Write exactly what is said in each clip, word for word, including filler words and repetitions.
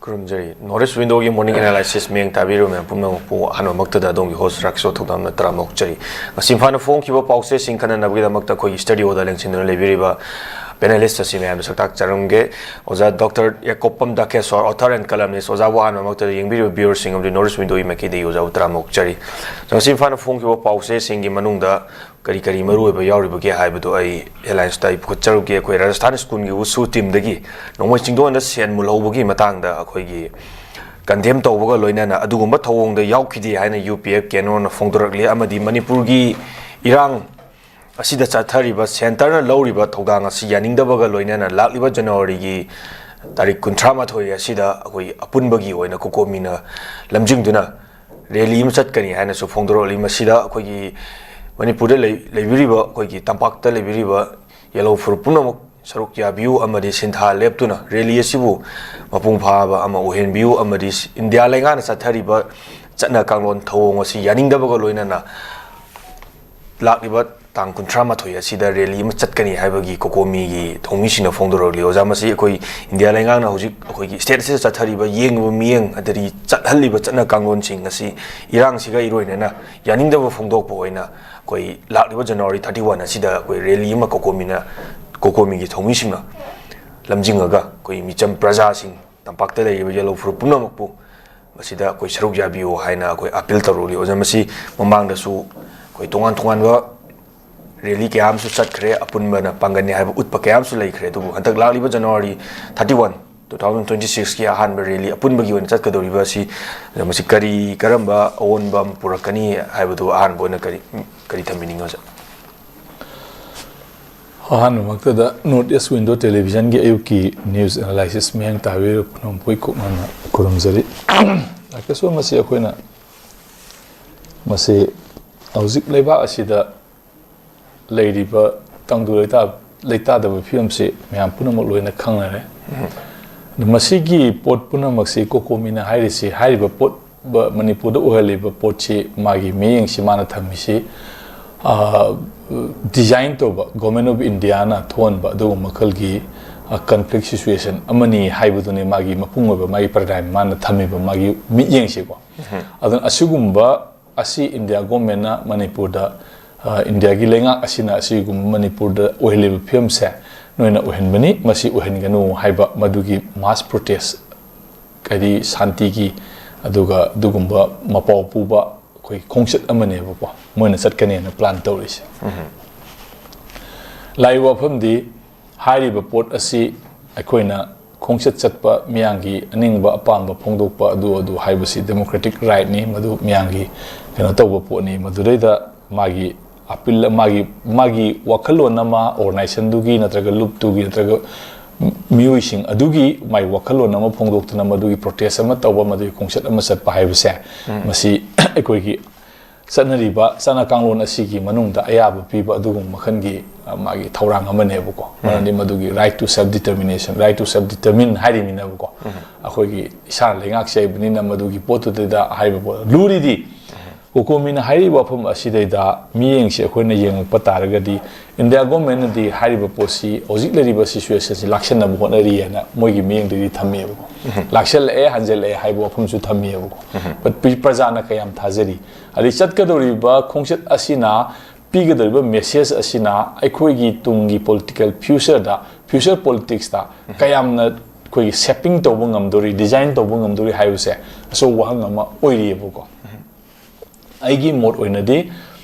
ꯈꯨꯔꯨꯝꯖꯔꯤ꯫ North East Window ꯒꯤ Morning Analysis ꯃꯤꯠꯌꯦꯡ ꯇꯥꯕꯤꯔꯤꯕ ꯃꯌꯥꯝ ꯄꯨꯝꯅꯃꯛꯄꯨ ꯑꯍꯥꯟꯕꯃꯛꯇꯗ ꯑꯗꯣꯝꯒꯤ host ꯔꯥꯀꯦꯁ ꯊꯧꯗꯥꯝꯅ ꯇꯔꯥꯝꯅ ꯑꯣꯛꯆꯔꯤ꯫ ꯉꯁꯤ ꯏꯝꯐꯥꯜꯅ ꯐꯣꯡꯈꯤꯕ ꯄꯥꯎꯆꯦꯁꯤꯡ ꯈꯟꯅꯅꯕꯒꯤꯗꯃꯛꯇ ꯑꯩꯈꯣꯏꯒꯤ studio ꯗ ꯂꯦꯡꯁꯤꯟꯗꯨꯅ ꯂꯩꯕꯤꯔꯤꯕ panelist ꯑꯁꯤ ꯃꯌꯥꯝꯗ ꯁꯛꯇꯥꯛ ꯆꯥꯔꯝꯒꯦ꯫ ꯑꯣꯖꯥ doctor Yakopam Dakeshor, author and columnist꯫ ꯑꯣꯖꯥꯕꯨ ꯑꯍꯥꯟꯕꯃꯛꯇꯗ ꯌꯦꯡꯕꯤꯔꯤꯕ viewer ꯁꯤꯡ ꯑꯃꯗꯤ North East Window ꯒꯤ ꯃꯥꯏꯀꯩꯗꯒꯤ ꯑꯣꯖꯥꯕꯨ ꯇꯔꯥꯝꯅ ꯑꯣꯛꯆꯔꯤ꯫ ꯉꯁꯤ ꯏꯝꯐꯥꯜꯅ ꯐꯣꯡꯈꯤꯕ ꯄꯥꯎꯆꯦꯁꯤꯡꯒꯤ ꯃꯅꯨꯡꯗ ꯀꯔꯤ ꯀꯔꯤ ꯃꯔꯨꯑꯣꯏꯕ ꯌꯥꯎꯔꯤꯕꯒꯦ ꯍꯥꯏꯕꯗꯨ ꯑꯩ headlines ꯇ ꯑꯩ ꯄꯨꯈꯠꯆꯔꯨꯒꯦ꯫ ꯑꯩꯈꯣꯏ ꯔꯥꯖꯁꯊꯥꯟ ꯁ꯭ꯀꯨꯜꯒꯤ ꯋꯨꯁꯨ team ꯗꯒꯤ ꯅꯣꯡꯃꯩ ꯆꯤꯡꯗꯣꯟꯗ ꯁꯦꯟ ꯃꯨꯜꯍꯧꯕꯒꯤ ꯃꯇꯥꯡꯗ ꯑꯩꯈꯣꯏꯒꯤ condemn ꯇꯧꯕꯒ ꯂꯣꯏꯅꯅ ꯑꯗꯨꯒꯨꯝꯕ ꯊꯧꯑꯣꯡꯗ ꯌꯥꯎꯈꯤꯗꯦ ꯍꯥꯏꯅ ꯌꯨ ꯄꯤ ꯑꯦꯐ ꯀꯦꯅꯣꯅ ꯐꯣꯡꯗꯣꯔꯛꯂꯤ꯫ ꯑꯃꯗꯤ ꯃꯅꯤꯄꯨꯔꯒꯤ ꯏꯔꯥꯡ ꯑꯁꯤꯗ ꯆꯠꯊꯔꯤꯕ centre ꯅ ꯂꯧꯔꯤꯕ ꯊꯧꯗꯥꯡ ꯑꯁꯤ ꯌꯥꯅꯤꯡꯗꯕꯒ ꯂꯣꯏꯅꯅ ꯂꯥꯛꯂꯤꯕ ꯖꯅꯋꯥꯔꯤꯒꯤ ꯇꯥꯔꯤꯛ ꯀꯨꯟꯊ꯭ꯔꯥ ꯃꯥꯊꯣꯏ ꯑꯁꯤꯗ ꯑꯩꯈꯣꯏ ꯑꯄꯨꯟꯕꯒꯤ ꯑꯣꯏꯅ ꯀꯣꯀꯣꯃꯤꯅ ꯂꯝꯖꯤꯡꯗꯨꯅ rally ꯑꯃ ꯆꯠꯀꯅꯤ ꯍꯥꯏꯅꯁꯨ ꯐꯣꯡꯗꯣꯔꯛꯂꯤ꯫ ꯃꯁꯤꯗ ꯑꯩꯈꯣꯏꯒꯤ ꯃꯅꯤꯄꯨꯔꯗ ꯂꯩ-, ꯂꯩꯕꯤꯔꯤꯕ, ꯑꯩꯈꯣꯏꯒꯤ ꯇꯝꯄꯥꯛꯇ ꯂꯩꯕꯤꯔꯤꯕ ꯌꯦꯜꯍꯧ ꯐꯨꯔꯨꯞ ꯄꯨꯝꯅꯃꯛ ꯁꯔꯨꯛ ꯌꯥꯕꯤꯌꯨ ꯑꯃꯗꯤ ꯁꯤꯟꯊꯥ ꯂꯦꯞꯇꯨꯅ rally ꯑꯁꯤꯕꯨ ꯃꯄꯨꯡ ꯐꯥꯕ ꯑꯃ ꯑꯣꯏꯍꯟꯕꯤꯌꯨ꯫ ꯑꯃꯗꯤ ꯏꯟꯗꯤꯌꯥ ꯂꯩꯉꯥꯛꯅ ꯆꯠꯊꯔꯤꯕ ꯆꯠꯅ ꯀꯥꯡꯂꯣꯟ ꯊꯧꯑꯣꯡ ꯑꯁꯤ ꯌꯥꯅꯤꯡꯗꯕꯒ ꯂꯣꯏꯅꯅ ꯂꯥꯛꯂꯤꯕ ꯇꯥꯡ ꯀꯨꯟꯊ꯭ꯔꯥ ꯃꯥꯊꯣꯏ ꯑꯁꯤꯗ rally ꯑꯃ ꯆꯠꯀꯅꯤ ꯍꯥꯏꯕꯒꯤ ꯀꯣꯀꯣꯃꯤꯒꯤ ꯊꯧꯃꯤꯁꯤꯡꯅ ꯐꯣꯡꯗꯣꯔꯛꯂꯤ꯫ ꯑꯣꯖꯥ, ꯃꯁꯤ ꯑꯩꯈꯣꯏ ꯏꯟꯗꯤꯌꯥ ꯂꯩꯉꯥꯛꯅ ꯍꯧꯖꯤꯛ ꯑꯩꯈꯣꯏꯒꯤ state ꯑꯁꯤꯗ ꯆꯠꯊꯔꯤꯕ ꯌꯦꯡꯕ ꯃꯤꯠꯌꯦꯡ, ꯑꯗꯒꯤ ꯆꯠꯍꯜꯂꯤꯕ ꯆꯠꯅ ꯀꯥꯡꯂꯣꯟꯁꯤꯡ ꯑꯁꯤ ꯏꯔꯥꯡꯁꯤꯒ ꯏꯔꯣꯏꯅꯅ ꯌꯥꯅꯤꯡꯗꯕ ꯐꯣꯡꯗꯣꯛꯄ ꯑꯣꯏꯅ ꯑꯩꯈꯣꯏ ꯂꯥꯛꯂꯤꯕ ꯖꯅꯋꯥꯔꯤ thirty one ꯑꯁꯤꯗ ꯑꯩꯈꯣꯏ rally ꯑꯃ ꯀꯣꯀꯣꯃꯤꯅ, ꯀꯣꯀꯣꯃꯤꯒꯤ ꯊꯧꯃꯤꯁꯤꯡꯅ ꯂꯝꯖꯤꯡꯉꯒ ꯑꯩꯈꯣꯏ ꯃꯤꯆꯝ ꯄ꯭ꯔꯖꯥꯁꯤꯡ, ꯇꯝꯄꯥꯛꯇ ꯂꯩꯔꯤꯕ ꯌꯦꯜꯍꯧ ꯐꯨꯔꯨꯞ ꯄꯨꯝꯅꯃꯛꯄꯨ ꯃꯁꯤꯗ ꯑꯩꯈꯣꯏ ꯁꯔꯨꯛ ꯌꯥꯕꯤꯌꯨ ꯍꯥꯏꯅ ꯑꯩꯈꯣꯏ appeal ꯇꯧꯔꯛꯂꯤ꯫ ꯑꯣꯖꯥ, ꯃꯁꯤ ꯃꯃꯥꯡꯗꯁꯨ ꯑꯩꯈꯣꯏ ꯇꯣꯉꯥꯟ ꯇꯣꯉꯥꯟꯕ rally ꯀꯌꯥ ꯑꯃꯁꯨ ꯆꯠꯈ꯭ꯔꯦ, ꯑꯄꯨꯟꯕꯅ ꯄꯥꯡꯒꯜꯅꯤ ꯍꯥꯏꯕ ꯎꯠꯄ ꯀꯌꯥ ꯑꯃꯁꯨ ꯂꯩꯈ꯭ꯔꯦ꯫ ꯑꯗꯨꯕꯨ ꯍꯟꯗꯛ ꯂꯥꯛꯂꯤꯕ January thirty one, two thousand twenty six ꯀꯤ ꯑꯍꯥꯟꯕ rally ꯑꯄꯨꯟꯕꯒꯤ ꯑꯣꯏꯅ ꯆꯠꯀꯗꯧꯔꯤꯕ ꯑꯁꯤ, ꯃꯁꯤ ꯀꯔꯤ ꯀꯔꯝꯕ ꯑꯑꯣꯟꯕ ꯑꯃ ꯄꯨꯔꯛꯀꯅꯤ ꯍꯥꯏꯕꯗꯨ ꯑꯍꯥꯟꯕ ꯑꯣꯏꯅ ꯀꯔꯤ, ꯀꯔꯤ ꯊꯝꯕꯤꯅꯤꯡꯉꯤ, ꯑꯣꯖꯥ? ꯑꯍꯥꯟꯕꯃꯛꯇꯗ North East Window Television ꯒꯤ ꯑꯌꯨꯛꯀꯤ news analysis ꯃꯤꯠꯌꯦꯡ ꯇꯥꯕꯤꯔꯤꯕ ꯄꯨꯝꯅꯃꯛꯄꯨ ꯏꯀꯣꯛꯅꯅ ꯈꯨꯔꯨꯝꯖꯔꯤ꯫ ꯔꯥꯀꯦꯁ, ꯃꯁꯤ ꯑꯩꯈꯣꯏꯅ, ꯃꯁꯤ ꯍꯧꯖꯤꯛ ꯂꯩꯕꯥꯛ ꯑꯁꯤꯗ ꯂꯩꯔꯤꯕ ꯇꯪꯗꯨ ꯂꯩꯇꯥ-, ꯂꯩꯇꯥꯗꯕ ꯐꯤꯕꯝꯁꯤ ꯃꯌꯥꯝ ꯄꯨꯝꯅꯃꯛ ꯂꯣꯏꯅ ꯈꯪꯅꯔꯦ꯫ ꯑꯗꯨ ꯃꯁꯤꯒꯤ ꯄꯣꯠ ꯄꯨꯝꯅꯃꯛꯁꯤ ꯀꯣꯀꯣꯃꯤꯅ ꯍꯥꯏꯔꯤꯁꯤ, ꯍꯥꯏꯔꯤꯕ ꯄꯣꯠ ꯕ-, ꯃꯅꯤꯄꯨꯔꯗ ꯑꯣꯏꯍꯜꯂꯤꯕ ꯄꯣꯠꯁꯤ ꯃꯥꯒꯤ ꯃꯤꯠꯌꯦꯡꯁꯤ ꯃꯥꯅ ꯊꯝꯃꯤꯁꯤ, ꯑ, design ꯇꯧꯕ, Government of India ꯅ ꯊꯣꯛꯍꯟꯕ ꯑꯗꯨꯒꯨꯝꯕ ꯃꯈꯜꯒꯤ, ꯀꯟꯐ꯭ꯂꯤꯛ ꯁꯤꯆꯨꯋꯦꯁꯟ ꯑꯃꯅꯤ ꯍꯥꯏꯕꯗꯨꯅꯤ ꯃꯥꯒꯤ ꯃꯄꯨꯡ ꯑꯣꯏꯕ ꯃꯥꯒꯤ ꯄꯦꯔꯥꯗꯥꯏꯝ, ꯃꯥꯅ ꯊꯝꯃꯤꯕ ꯃꯥꯒꯤ ꯃꯤꯠꯌꯦꯡꯁꯦꯀꯣ꯫ ꯑꯗꯨꯅ ꯑꯁꯤꯒꯨꯝꯕ ꯑꯁꯤ ꯏꯟꯗꯤꯌꯥ ꯒꯣꯔꯃꯦꯟꯅ ꯃꯅꯤꯄꯨꯔꯗ, ꯑ, ꯏꯟꯗꯤꯌꯥꯒꯤ ꯂꯩꯉꯥꯛ ꯑꯁꯤꯅ ꯑꯁꯤꯒꯨꯝꯕ ꯃꯅꯤꯄꯨꯔꯗ ꯑꯣꯏꯍꯜꯂꯤꯕ ꯐꯤꯕꯝꯁꯦ ꯅꯣꯏꯅ ꯑꯣꯏꯍꯟꯕꯅꯤ, ꯃꯁꯤ ꯑꯣꯏꯍꯟꯒꯅꯨ ꯍꯥꯏꯕ ꯃꯗꯨꯒꯤ ꯃꯥꯁ ꯄ꯭ꯔꯣꯇꯦꯁ, ꯍꯥꯏꯗꯤ ꯁꯥꯟꯇꯤꯒꯤ, ꯑꯗꯨꯒ ꯑꯗꯨꯒꯨꯝꯕ ꯃꯄꯥꯎ ꯄꯨꯕ ꯑꯩꯈꯣꯏ ꯈꯣꯡꯆꯠ ꯑꯃꯅꯦꯕꯀꯣ ꯃꯣꯏꯅ ꯆꯠꯀꯅꯦꯅ ꯄ꯭ꯂꯥꯟ ꯇꯧꯔꯤꯁꯦ꯫ ꯂꯥꯛꯏꯕ ꯋꯥꯐꯝꯗꯤ, ꯍꯥꯏꯔꯤꯕ ꯄꯣꯠ ꯑꯁꯤ ꯑꯩꯈꯣꯏꯅ ꯈꯣꯡꯆꯠ ꯆꯠꯄ, ꯃꯤꯌꯥꯝꯒꯤ ꯑꯅꯤꯡꯕ ꯑꯄꯥꯝꯕ ꯐꯣꯡꯗꯣꯛꯄ, ꯑꯗꯨ ꯑꯗꯨ ꯍꯥꯏꯕꯁꯤ ꯗꯦꯃꯣꯀ꯭ꯔꯦꯇꯤꯛ ꯔꯥꯏꯠꯅꯤ, ꯃꯗꯨ ꯃꯤꯌꯥꯝꯒꯤ ꯀꯩꯅꯣ ꯇꯧꯕ ꯄꯣꯠꯅꯤ꯫ ꯃꯗꯨꯗꯩꯗ ꯃꯥꯒꯤ ꯑꯄꯤꯜ, ꯃꯥꯒꯤ, ꯃꯥꯒꯤ ꯋꯥꯈꯜꯂꯣꯟ ꯑꯃ ꯑꯣꯔꯒꯅꯥꯏꯖꯦꯁꯟꯗꯨꯒꯤ ꯅꯠꯇ꯭ꯔꯒ ꯂꯨꯞꯇꯨꯒꯤ ꯅꯠꯇ꯭ꯔꯒ ꯃꯤꯑꯣꯏꯁꯤꯡ ꯑꯗꯨꯒꯤ ꯃꯥꯒꯤ ꯋꯥꯈꯜꯂꯣꯟ ꯑꯃ ꯐꯣꯡꯗꯣꯛꯇꯨꯅ ꯃꯗꯨꯒꯤ ꯄ꯭ꯔꯣꯇꯦꯁ ꯑꯃ ꯇꯧꯕ, ꯃꯗꯨꯒꯤ ꯈꯣꯡꯆꯠ ꯑꯃ ꯆꯠꯄ ꯍꯥꯏꯕꯁꯦ, ꯃꯁꯤ ꯑꯩꯈꯣꯏꯒꯤ ꯆꯠꯅꯔꯤꯕ ꯆꯠꯅ ꯀꯥꯡꯂꯣꯟ ꯑꯁꯤꯒꯤ ꯃꯅꯨꯡꯗ ꯑꯌꯥꯕ ꯄꯤꯕ ꯑꯗꯨꯒꯨꯝꯕ ꯃꯈꯜꯒꯤ, ꯑ, ꯃꯥꯒꯤ ꯊꯧꯔꯥꯡ ꯑꯃꯅꯦꯕꯀꯣ꯫ ꯃꯔꯝꯗꯤ ꯃꯗꯨꯒꯤ right to self determination, right to self determine ꯍꯥꯏꯔꯤꯃꯤꯅꯕꯀꯣ꯫ ꯑꯩꯈꯣꯏꯒꯤ ꯏꯁꯥꯅ ꯂꯩꯉꯥꯛꯆꯩꯕꯅꯤꯅ ꯃꯗꯨꯒꯤ ꯄꯣꯠꯇꯨꯗꯩꯗ ꯍꯥꯏꯔꯤꯕ ꯄꯣꯠ ꯂꯨꯔꯤꯗꯤ, ꯀꯣꯀꯣꯃꯤꯅ ꯍꯥꯏꯔꯤꯕ ꯋꯥꯐꯝ ꯑꯁꯤꯗꯩꯗ ꯃꯤꯠꯌꯦꯡꯁꯤ ꯑꯩꯈꯣꯏꯅ ꯌꯦꯡꯉꯛꯄ ꯇꯥꯔꯒꯗꯤ, ꯏꯟꯗꯤꯌꯥ ꯒꯣꯔꯃꯦꯟꯅꯗꯤ ꯍꯥꯏꯔꯤꯕ ꯄꯣꯠꯁꯤ ꯍꯧꯖꯤꯛ ꯂꯩꯔꯤꯕ ꯁꯤꯆꯨꯋꯦꯁꯟꯁꯤ ꯂꯥꯛꯁꯟꯅꯕ ꯍꯣꯠꯅꯔꯤ ꯍꯥꯏꯅ ꯃꯣꯏꯒꯤ ꯃꯤꯠꯌꯦꯡꯗꯒꯤ ꯊꯝꯃꯤꯕꯀꯣ꯫ ꯂꯥꯛꯁꯜꯂꯛꯑꯦ, ꯍꯟꯖꯜꯂꯛꯑꯦ ꯍꯥꯏꯕ ꯋꯥꯐꯝꯁꯨ ꯊꯝꯃꯤꯕꯀꯣ꯫ But ꯄ꯭ꯔꯖꯥꯅ ꯀꯌꯥꯝ ꯊꯥꯖꯔꯤ? ꯑꯗꯩ ꯆꯠꯀꯗꯧꯔꯤꯕ ꯈꯣꯡꯆꯠ ꯑꯁꯤꯅ ꯄꯤꯒꯗꯧꯔꯤꯕ ꯃꯦꯁꯦꯖ ꯑꯁꯤꯅ ꯑꯩꯈꯣꯏꯒꯤ ꯇꯨꯡꯒꯤ ꯄꯣꯂꯤꯇꯤꯀꯦꯜ ꯐ꯭ꯌꯨꯆꯔꯗ, ꯐ꯭ꯌꯨꯆꯔ ꯄꯣꯂꯤꯇꯤꯛꯁꯇ ꯀꯌꯥꯝꯅ ꯑꯩꯈꯣꯏꯒꯤ ꯁꯦꯄꯤꯡ ꯇꯧꯕ ꯉꯝꯗꯣꯔꯤ, ꯗꯤꯖꯥꯏꯟ ꯇꯧꯕ ꯉꯝꯗꯣꯔꯤ ꯍꯥꯏꯕꯁꯦ ꯑꯆꯧꯕ ꯋꯥꯍꯪ ꯑꯃ ꯑꯣꯏꯔꯤꯑꯕꯀꯣ꯫ ꯑꯩꯒꯤ ꯃꯣꯠ ꯑꯣꯏꯅꯗꯤ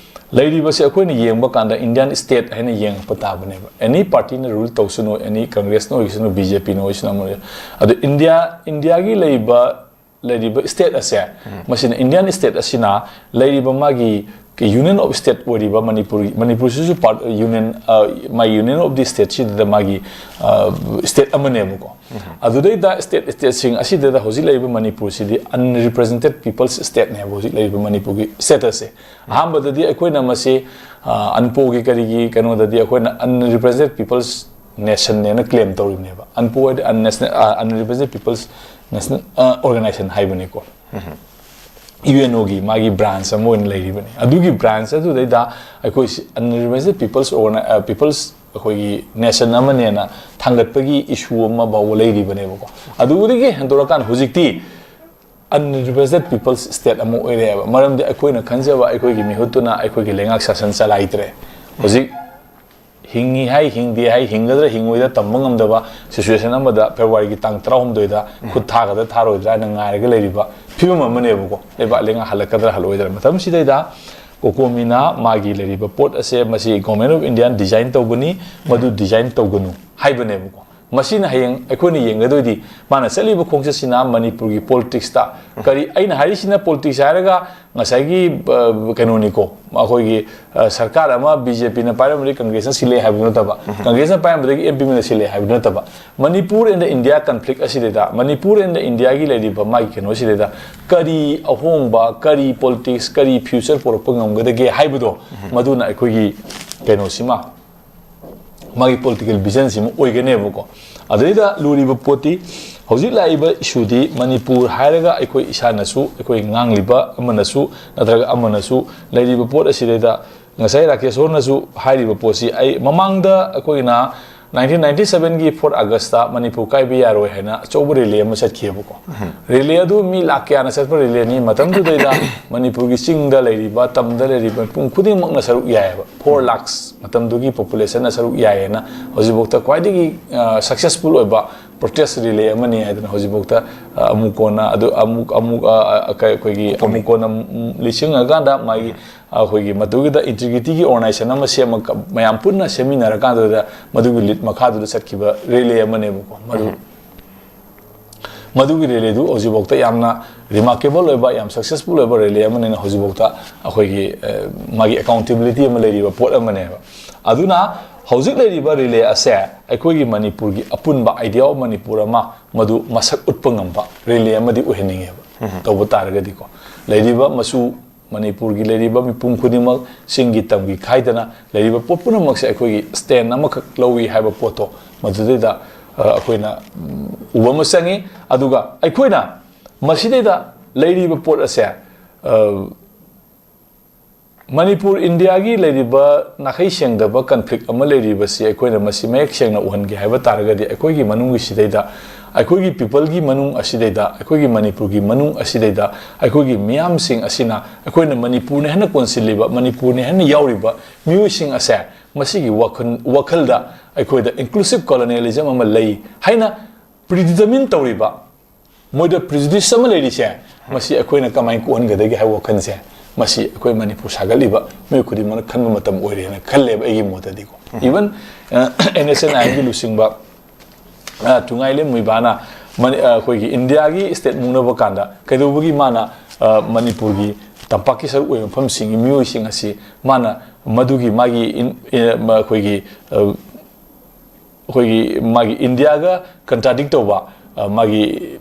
ꯂꯩꯔꯤꯕꯁꯦ ꯑꯩꯈꯣꯏꯅ ꯌꯦꯡꯕ ꯀꯥꯟꯗ ꯏꯟꯗꯤꯌꯥꯟ ꯁ꯭ꯇꯦꯠ ꯍꯥꯏꯅ ꯌꯦꯡꯉꯛꯄ ꯇꯥꯕꯅꯦꯕ꯫ ꯑꯦꯅꯤ ꯄꯥꯔꯇꯤꯅ ꯔꯨꯜ ꯇꯧꯁꯅꯨ, ꯑꯦꯅꯤ ꯀꯪꯒ꯭ꯔꯦꯁꯅ ꯑꯣꯏꯁꯅꯨ, ꯕꯤ ꯖꯦ ꯄꯤꯅ ꯑꯣꯏꯁꯅꯨ, ꯑꯃ ꯑꯣꯏꯁꯅꯨ꯫ ꯑꯗꯣ ꯏꯟꯗꯤꯌꯥ, ꯏꯟꯗꯤꯌꯥꯒꯤ ꯂꯩꯔꯤꯕ, ꯂꯩꯔꯤꯕ ꯁ꯭ꯇꯦꯠ ꯑꯁꯦ, ꯃꯁꯤꯅ ꯏꯟꯗꯤꯌꯥꯟ ꯁ꯭ꯇꯦꯠ ꯑꯁꯤꯅ ꯂꯩꯔꯤꯕ ꯃꯥꯒꯤ ꯌꯨꯅꯤꯌꯟ ꯑꯣꯐ ꯁ꯭ꯇꯦꯠ ꯑꯣꯏꯔꯤꯕ ꯃꯅꯤꯄꯨꯔ, ꯃꯅꯤꯄꯨꯔꯁꯤꯁꯨ ꯄꯥꯔꯠ, ꯌꯨꯅꯤꯌꯟ, ꯑ, ꯃꯥꯒꯤ ꯌꯨꯅꯤꯌꯟ ꯑꯣꯐ ꯗꯤ ꯁ꯭ꯇꯦꯠꯁꯤꯗ ꯃꯥꯒꯤ, ꯑ, ꯁ꯭ꯇꯦꯠ ꯑꯃꯅꯦꯕꯀꯣ꯫ ꯑꯗꯨꯗꯩꯗ ꯁ꯭ꯇꯦꯠ, ꯁ꯭ꯇꯦꯠꯁꯤꯡ ꯑꯁꯤꯗꯩꯗ ꯍꯧꯖꯤꯛ ꯂꯩꯔꯤꯕ ꯃꯅꯤꯄꯨꯔꯁꯤꯗꯤ unrepresented people's ꯁ꯭ꯇꯦꯠꯅꯦꯕ ꯍꯧꯖꯤꯛ ꯂꯩꯔꯤꯕ ꯃꯅꯤꯄꯨꯔꯒꯤ ꯁ꯭ꯇꯦꯇꯁꯁꯦ꯫ ꯑꯍꯥꯟꯕꯗꯗꯤ ꯑꯩꯈꯣꯏꯅ ꯃꯁꯤ, ꯑ, ꯑꯟꯄꯣꯒꯤ ꯀꯔꯤꯒꯤ ꯀꯩꯅꯣꯗꯗꯤ ꯑꯩꯈꯣꯏꯅ unrepresented people's nationꯅꯦꯅ ꯀ꯭ꯂꯦꯝ ꯇꯧꯔꯤꯕꯅꯦꯕ꯫ ꯑꯟꯄꯣ ꯍꯥꯏꯗꯤ unnational, ꯑ, unrepresented people's national, ꯑ, organization ꯍꯥꯏꯕꯅꯤꯀꯣ꯫ ꯌꯨ ꯑꯦꯟ ꯑꯣꯒꯤ ꯃꯥꯒꯤ ꯕ꯭ꯔꯥꯟꯁ ꯑꯃ ꯑꯣꯏꯅ ꯂꯩꯔꯤꯕꯅꯤ꯫ ꯑꯗꯨꯒꯤ ꯕ꯭ꯔꯥꯟꯁ ꯑꯗꯨꯗꯩꯗ ꯑꯩꯈꯣꯏ unrepresented people's organi-, ꯑ, people's ꯑꯩꯈꯣꯏꯒꯤ ꯅꯦꯁꯟ ꯑꯃꯅꯦꯅ ꯊꯥꯡꯒꯠꯄꯒꯤ ꯏꯁꯨ ꯑꯃ ꯐꯥꯎꯕ ꯂꯩꯔꯤꯕꯅꯦꯕꯀꯣ꯫ ꯑꯗꯨꯗꯒꯤ ꯍꯦꯟꯗꯣꯔꯛꯀꯥꯟꯗ ꯍꯧꯖꯤꯛꯇꯤ unrepresented people's state ꯑꯃ ꯑꯣꯏꯔꯛꯑꯦꯕ꯫ ꯃꯔꯝꯗꯤ ꯑꯩꯈꯣꯏꯅ ꯈꯟꯖꯕ ꯑꯩꯈꯣꯏꯒꯤ ꯃꯤꯍꯨꯠꯇꯨꯅ ꯑꯩꯈꯣꯏꯒꯤ ꯂꯩꯉꯥꯛ ꯁꯥꯁꯟ ꯆꯂꯥꯏꯗ꯭ꯔꯦ꯫ ꯍꯧꯖꯤꯛ ꯍꯤꯡꯉꯤ ꯍꯥꯏ, ꯍꯤꯡꯗꯦ ꯍꯥꯏ, ꯍꯤꯡꯒꯗ꯭ꯔꯥ ꯍꯤꯡꯉꯣꯏꯗ꯭ꯔꯥ ꯇꯝꯕ ꯉꯝꯗꯕ ꯁꯤꯆꯨꯋꯦꯁꯟ ꯑꯃꯗ ꯐꯦꯕ꯭ꯔꯨꯋꯥꯔꯤꯒꯤ ꯇꯥꯡ ꯇꯔꯥꯍꯨꯝꯗꯣꯏꯗ ꯈꯨꯠ ꯊꯥꯒꯗ꯭ꯔꯥ ꯊꯥꯔꯣꯏꯗ꯭ꯔꯥ ꯍꯥꯏꯅ ꯉꯥꯏꯔꯒ ꯂꯩꯔꯤꯕ ꯐꯤꯕꯝ ꯑꯃꯅꯦꯕꯀꯣ꯫ ꯂꯩꯕꯥꯛ ꯂꯩꯉꯥꯛ ꯍꯜꯂꯛꯀꯗ꯭ꯔꯥ ꯍꯜꯂꯛꯑꯣꯏꯗ꯭ꯔꯥ꯫ ꯃꯇꯝꯁꯤꯗꯩꯗ ꯀꯣꯀꯣꯃꯤꯅ ꯃꯥꯒꯤ ꯂꯩꯔꯤꯕ ꯄꯣꯠ ꯑꯁꯦ ꯃꯁꯤ Government of India design ꯇꯧꯕꯅꯤ, ꯃꯗꯨ design ꯇꯧꯒꯅꯨ ꯍꯥꯏꯕꯅꯦꯕꯀꯣ꯫ ꯃꯁꯤꯅ ꯍꯌꯦꯡ ꯑꯩꯈꯣꯏꯅ ꯌꯦꯡꯒꯗꯣꯏꯗꯤ ꯃꯥꯅ ꯆꯠꯂꯤꯕ ꯈꯣꯡꯆꯠꯁꯤꯅ ꯃꯅꯤꯄꯨꯔꯒꯤ ꯄꯣꯂꯤꯇꯤꯛꯁꯇ ꯀꯔꯤ, ꯑꯩꯅ ꯍꯥꯏꯔꯤꯁꯤꯅ ꯄꯣꯂꯤꯇꯤꯛꯁ ꯍꯥꯏꯔꯒ ꯉꯁꯥꯏꯒꯤ, ꯑ, ꯀꯩꯅꯣꯅꯤꯀꯣ, ꯑꯩꯈꯣꯏꯒꯤ, ꯑ, ꯁꯔꯀꯥꯔ ꯑꯃ ꯕꯤ ꯖꯦ ꯄꯤꯅ ꯄꯥꯏꯔꯝꯕꯗꯒꯤ ꯀꯪꯒ꯭ꯔꯦꯁꯅ ꯁꯤꯜꯂꯛꯑꯦ ꯍꯥꯏꯕꯗꯨ ꯅꯠꯇꯕ, ꯀꯪꯒ꯭ꯔꯦꯁꯅ ꯄꯥꯏꯔꯝꯕꯗꯒꯤ ꯑꯦꯝ ꯄꯤ ꯃꯦꯟꯅ ꯁꯤꯜꯂꯛꯑꯦ ꯍꯥꯏꯕꯗꯨ ꯅꯠꯇꯕ, Manipur and the India conflict ꯑꯁꯤꯗꯩꯗ, Manipur and the Indiaꯒꯤ ꯂꯩꯔꯤꯕ ꯃꯥꯒꯤ ꯀꯩꯅꯣꯁꯤꯗꯩꯗ ꯀꯔꯤ ꯑꯍꯣꯡꯕ, ꯀꯔꯤ ꯄꯣꯂꯤꯇꯤꯛꯁ, ꯀꯔꯤ ꯐ꯭ꯌꯨꯆꯔ ꯄꯨꯔꯛꯄ ꯉꯝꯒꯗꯒꯦ ꯍꯥꯏꯕꯗꯣ, ꯃꯗꯨꯅ ꯑꯩꯈꯣꯏꯒꯤ ꯀꯩꯅꯣꯁꯤꯃ, ꯃꯥꯒꯤ ꯄꯣꯂꯤꯇꯤꯀꯦꯜ ꯚꯤꯖꯟꯁꯤꯃ ꯑꯣꯏꯒꯅꯦꯕꯀꯣ꯫ ꯑꯗꯨꯗꯩꯗ ꯂꯨꯔꯤꯕ ꯄꯣꯠꯇꯤ ꯍꯧꯖꯤꯛ ꯂꯥꯛꯏꯕ ꯏꯁꯨꯗꯤ ꯃꯅꯤꯄꯨꯔ ꯍꯥꯏꯔꯒ ꯑꯩꯈꯣꯏ ꯏꯁꯥꯅꯁꯨ, ꯑꯩꯈꯣꯏ ꯉꯥꯡꯂꯤꯕ ꯑꯃꯅꯁꯨ ꯅꯠꯇ꯭ꯔꯒ ꯑꯃꯅꯁꯨ ꯂꯩꯔꯤꯕ ꯄꯣꯠ ꯑꯁꯤꯗꯩꯗ ꯉꯁꯥꯏ ꯔꯥꯀꯦꯁꯣꯔꯅꯁꯨ ꯍꯥꯏꯔꯤꯕ ꯄꯣꯠꯁꯤ ꯑꯩ ꯃꯃꯥꯡꯗ ꯑꯩꯈꯣꯏꯅ nineteen ninety sevenꯒꯤ fourth Augustꯇ ꯃꯅꯤꯄꯨꯔ ꯀꯥꯏꯕ ꯌꯥꯔꯣꯏ ꯍꯥꯏꯅ ꯑꯆꯧꯕ ꯔꯦꯂꯤ ꯑꯃ ꯆꯠꯈꯤꯑꯕꯀꯣ꯫ ꯔꯦꯂꯤ ꯑꯗꯨ ꯃꯤ ꯂꯥꯛ ꯀꯌꯥꯅ ꯆꯠꯄ ꯔꯦꯂꯤꯅꯤ? ꯃꯇꯝꯗꯨꯗꯩꯗ ꯃꯅꯤꯄꯨꯔꯒꯤ ꯆꯤꯡꯗ ꯂꯩꯔꯤꯕ, ꯇꯝꯗ ꯂꯩꯔꯤꯕ ꯃꯤꯄꯨꯝ ꯈꯨꯗꯤꯡꯃꯛꯅ ꯁꯔꯨꯛ ꯌꯥꯏꯑꯕ꯫ Four lakhs ꯃꯇꯝꯗꯨꯒꯤ ꯄꯣꯄꯨꯂꯦꯁꯟꯅ ꯁꯔꯨꯛ ꯌꯥꯏꯌꯦꯅ ꯍꯧꯖꯤꯛꯐꯥꯎꯗ ꯈ꯭ꯋꯥꯏꯗꯒꯤ, ꯑ, ꯁꯛꯁꯦꯁꯐꯨꯜ ꯑꯣꯏꯕ ꯄ꯭ꯔꯣꯇꯦꯁ ꯔꯦꯂꯤ ꯑꯃꯅꯤ ꯍꯥꯏꯗꯅ ꯍꯧꯖꯤꯛꯐꯥꯎꯗ, ꯑ, ꯑꯃꯨꯛ ꯀꯣꯟꯅ ꯑꯗꯨ ꯑꯃꯨꯛ, ꯑꯃꯨꯛ, ꯑ, ꯑ, ꯀꯩ-, ꯑꯩꯈꯣꯏꯒꯤ ꯑꯃꯨꯛ ꯀꯣꯟꯅ, ꯎꯝ, ꯂꯤꯁꯤꯡꯉꯀꯥꯟꯗ ꯃꯥꯒꯤ, ꯑꯩꯈꯣꯏꯒꯤ ꯃꯗꯨꯒꯤꯗ ꯏꯟꯇꯤꯒ꯭ꯔꯤꯇꯤꯒꯤ ꯑꯣꯔꯒꯅꯥꯏꯖꯦꯁꯟ ꯑꯃ ꯁꯦꯝꯃꯒ ꯃꯌꯥꯝ ꯄꯨꯟꯅ ꯁꯦꯝꯃꯤꯟꯅꯔꯀꯥꯟꯗꯨꯗ ꯃꯗꯨꯒꯤ ꯂꯤꯠ ꯃꯈꯥꯗꯨꯗ ꯆꯠꯈꯤꯕ ꯔꯦꯂꯤ ꯑꯃꯅꯦꯕꯀꯣ꯫ ꯃꯗꯨ ꯃꯗꯨꯒꯤ ꯔꯦꯂꯤꯗꯨ ꯍꯧꯖꯤꯛꯐꯥꯎꯗ ꯌꯥꯝꯅ ꯔꯤꯃꯥꯔꯀꯦꯕꯜ ꯑꯣꯏꯕ, ꯌꯥꯝ ꯁꯛꯁꯦꯁꯐꯨꯜ ꯑꯣꯏꯕ ꯔꯦꯂꯤ ꯑꯃꯅꯤꯅ ꯍꯧꯖꯤꯛꯐꯥꯎꯗ ꯑꯩꯈꯣꯏꯒꯤ, ꯑ, ꯃꯥꯒꯤ ꯑꯦꯀꯥꯎꯟꯇꯦꯕꯤꯂꯤꯇꯤ ꯑꯃ ꯂꯩꯔꯤꯕ ꯄꯣꯠ ꯑꯃꯅꯦꯕ꯫ ꯑꯗꯨꯅ ꯍꯧꯖꯤꯛ ꯂꯩꯔꯤꯕ ꯔꯦꯂꯤ ꯑꯁꯦ ꯑꯩꯈꯣꯏꯒꯤ ꯃꯅꯤꯄꯨꯔꯒꯤ ꯑꯄꯨꯟꯕ idea of ꯃꯅꯤꯄꯨꯔ ꯑꯃ ꯃꯗꯨ ꯃꯁꯛ ꯎꯠꯄ ꯉꯝꯕ ꯔꯦꯂꯤ ꯑꯃꯗꯤ ꯑꯣꯏꯍꯟꯅꯤꯡꯉꯦꯕ꯫ ꯇꯧꯕ ꯇꯥꯔꯒꯗꯤꯀꯣ, ꯂꯩꯔꯤꯕ ꯃꯆꯨ, ꯃꯅꯤꯄꯨꯔꯒꯤ ꯂꯩꯔꯤꯕ ꯃꯤꯄꯨꯝ ꯈꯨꯗꯤꯡꯃꯛ, ꯆꯤꯡꯒꯤ ꯇꯝꯒꯤ ꯈꯥꯏꯗꯅ ꯂꯩꯔꯤꯕ ꯄꯣꯠ ꯄꯨꯝꯅꯃꯛꯁꯦ ꯑꯩꯈꯣꯏꯒꯤ stand ꯑꯃꯈꯛ ꯂꯧꯏ ꯍꯥꯏꯕ ꯄꯣꯠꯇꯣ ꯃꯗꯨꯗꯩꯗ, ꯑ, ꯑꯩꯈꯣꯏꯅ, ꯎꯝ, ꯎꯕ ꯑꯃ ꯆꯪꯉꯤ꯫ ꯑꯗꯨꯒ ꯑꯩꯈꯣꯏꯅ ꯃꯁꯤꯗꯩꯗ ꯂꯩꯔꯤꯕ ꯄꯣꯠ ꯑꯁꯦ, ꯑ, ꯃꯅꯤꯄꯨꯔ ꯏꯟꯗꯤꯌꯥꯒꯤ ꯂꯩꯔꯤꯕ ꯅꯥꯈꯩ ꯁꯦꯡꯗꯕ ꯀꯟꯐ꯭ꯂꯤꯛ ꯑꯃ ꯂꯩꯔꯤꯕꯁꯤ ꯑꯩꯈꯣꯏꯅ ꯃꯁꯤ ꯃꯌꯦꯛ ꯁꯦꯡꯅ ꯎꯍꯟꯒꯦ ꯍꯥꯏꯕ ꯇꯥꯔꯒꯗꯤ, ꯑꯩꯈꯣꯏꯒꯤ ꯃꯅꯨꯡꯒꯤ ꯁꯤꯗꯩꯗ, ꯑꯩꯈꯣꯏꯒꯤ ꯄꯤꯄꯜꯒꯤ ꯃꯅꯨꯡ ꯑꯁꯤꯗꯩꯗ, ꯑꯩꯈꯣꯏꯒꯤ ꯃꯅꯤꯄꯨꯔꯒꯤ ꯃꯅꯨꯡ ꯑꯁꯤꯗꯩꯗ, ꯑꯩꯈꯣꯏꯒꯤ ꯃꯤꯌꯥꯝꯁꯤꯡ ꯑꯁꯤꯅ, ꯑꯩꯈꯣꯏꯅ ꯃꯅꯤꯄꯨꯔꯅ ꯍꯦꯟꯅ ꯀꯣꯟꯁꯤꯜꯂꯤꯕ, ꯃꯅꯤꯄꯨꯔꯅ ꯍꯦꯟꯅ ꯌꯥꯎꯔꯤꯕ ꯃꯤꯑꯣꯏꯁꯤꯡ ꯑꯁꯦ, ꯃꯁꯤꯒꯤ ꯋꯥꯈꯜ, ꯋꯥꯈꯜꯗ ꯑꯩꯈꯣꯏꯗ inclusive colonialism ꯑꯃ ꯂꯩ ꯍꯥꯏꯅ predetermine ꯇꯧꯔꯤꯕ, ꯃꯣꯏꯗ prejudice ꯑꯃ ꯂꯩꯔꯤꯁꯦ, ꯃꯁꯤ ꯑꯩꯈꯣꯏꯅ ꯀꯃꯥꯏꯅ ꯀꯣꯛꯍꯟꯒꯗꯒꯦ ꯍꯥꯏꯕ ꯋꯥꯈꯜꯁꯦ, ꯃꯁꯤ ꯑꯩꯈꯣꯏ ꯃꯅꯤꯄꯨꯔ ꯁꯥꯒꯠꯂꯤꯕ ꯃꯤꯑꯣꯏ ꯈꯨꯗꯤꯡꯃꯛꯅ ꯈꯟꯕ ꯃꯇꯝ ꯑꯣꯏꯔꯦꯅ ꯈꯜꯂꯦꯕ, ꯑꯩꯒꯤ ꯃꯣꯠꯇꯗꯤꯀꯣ꯫ Even, ꯑ, NSCN-IM-ꯒꯤ ꯂꯨꯆꯤꯡꯕ, ꯑ, ꯊꯨꯉꯥꯏꯂꯦꯝ ꯃꯨꯏꯕꯥꯅ ꯃꯅꯤ-, ꯑ, ꯑꯩꯈꯣꯏꯒꯤ ꯏꯟꯗꯤꯌꯥꯒꯤ state ꯃꯨꯛꯅꯕ ꯀꯥꯟꯗ ꯀꯩꯗꯧꯕꯒꯤ ꯃꯥꯅ, ꯑ, ꯃꯅꯤꯄꯨꯔꯒꯤ ꯇꯝꯄꯥꯛꯀꯤ ꯁꯔꯨꯛ ꯑꯣꯏꯕ ꯃꯐꯝꯁꯤꯡꯒꯤ ꯃꯤꯑꯣꯏꯁꯤꯡ ꯑꯁꯤ ꯃꯥꯅ ꯃꯗꯨꯒꯤ ꯃꯥꯒꯤ ꯏꯟ-, ꯑ, ꯑꯩꯈꯣꯏꯒꯤ, ꯑ, ꯑꯩꯈꯣꯏꯒꯤ ꯃꯥꯒꯤ ꯏꯟꯗꯤꯌꯥꯒ contradict ꯇꯧꯕ, ꯑ, ꯃꯥꯒꯤ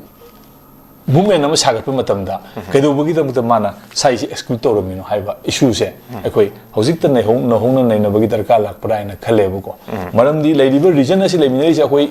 movement ꯑꯃ ꯁꯥꯒꯠꯄ ꯃꯇꯝꯗ ꯀꯩꯗꯧꯕꯒꯤꯗꯃꯛꯇ ꯃꯥꯅ ꯁꯥꯏꯁꯤ exclude ꯇꯧꯔꯝꯃꯤꯅꯣ ꯍꯥꯏꯕ issue-ꯁꯦ ꯑꯩꯈꯣꯏ ꯍꯧꯖꯤꯛꯇ ꯅꯩꯍꯧ-, ꯅꯧꯍꯧꯅ ꯅꯩꯅꯕꯒꯤ ꯗꯔꯀꯥꯔ ꯂꯥꯛꯄ꯭ꯔꯥ ꯍꯥꯏꯅ ꯈꯜꯂꯦꯕꯀꯣ꯫ ꯃꯔꯝꯗꯤ ꯂꯩꯔꯤꯕ region ꯑꯁꯤ ꯂꯩꯃꯤꯟꯅꯔꯤꯁꯦ ꯑꯩꯈꯣꯏ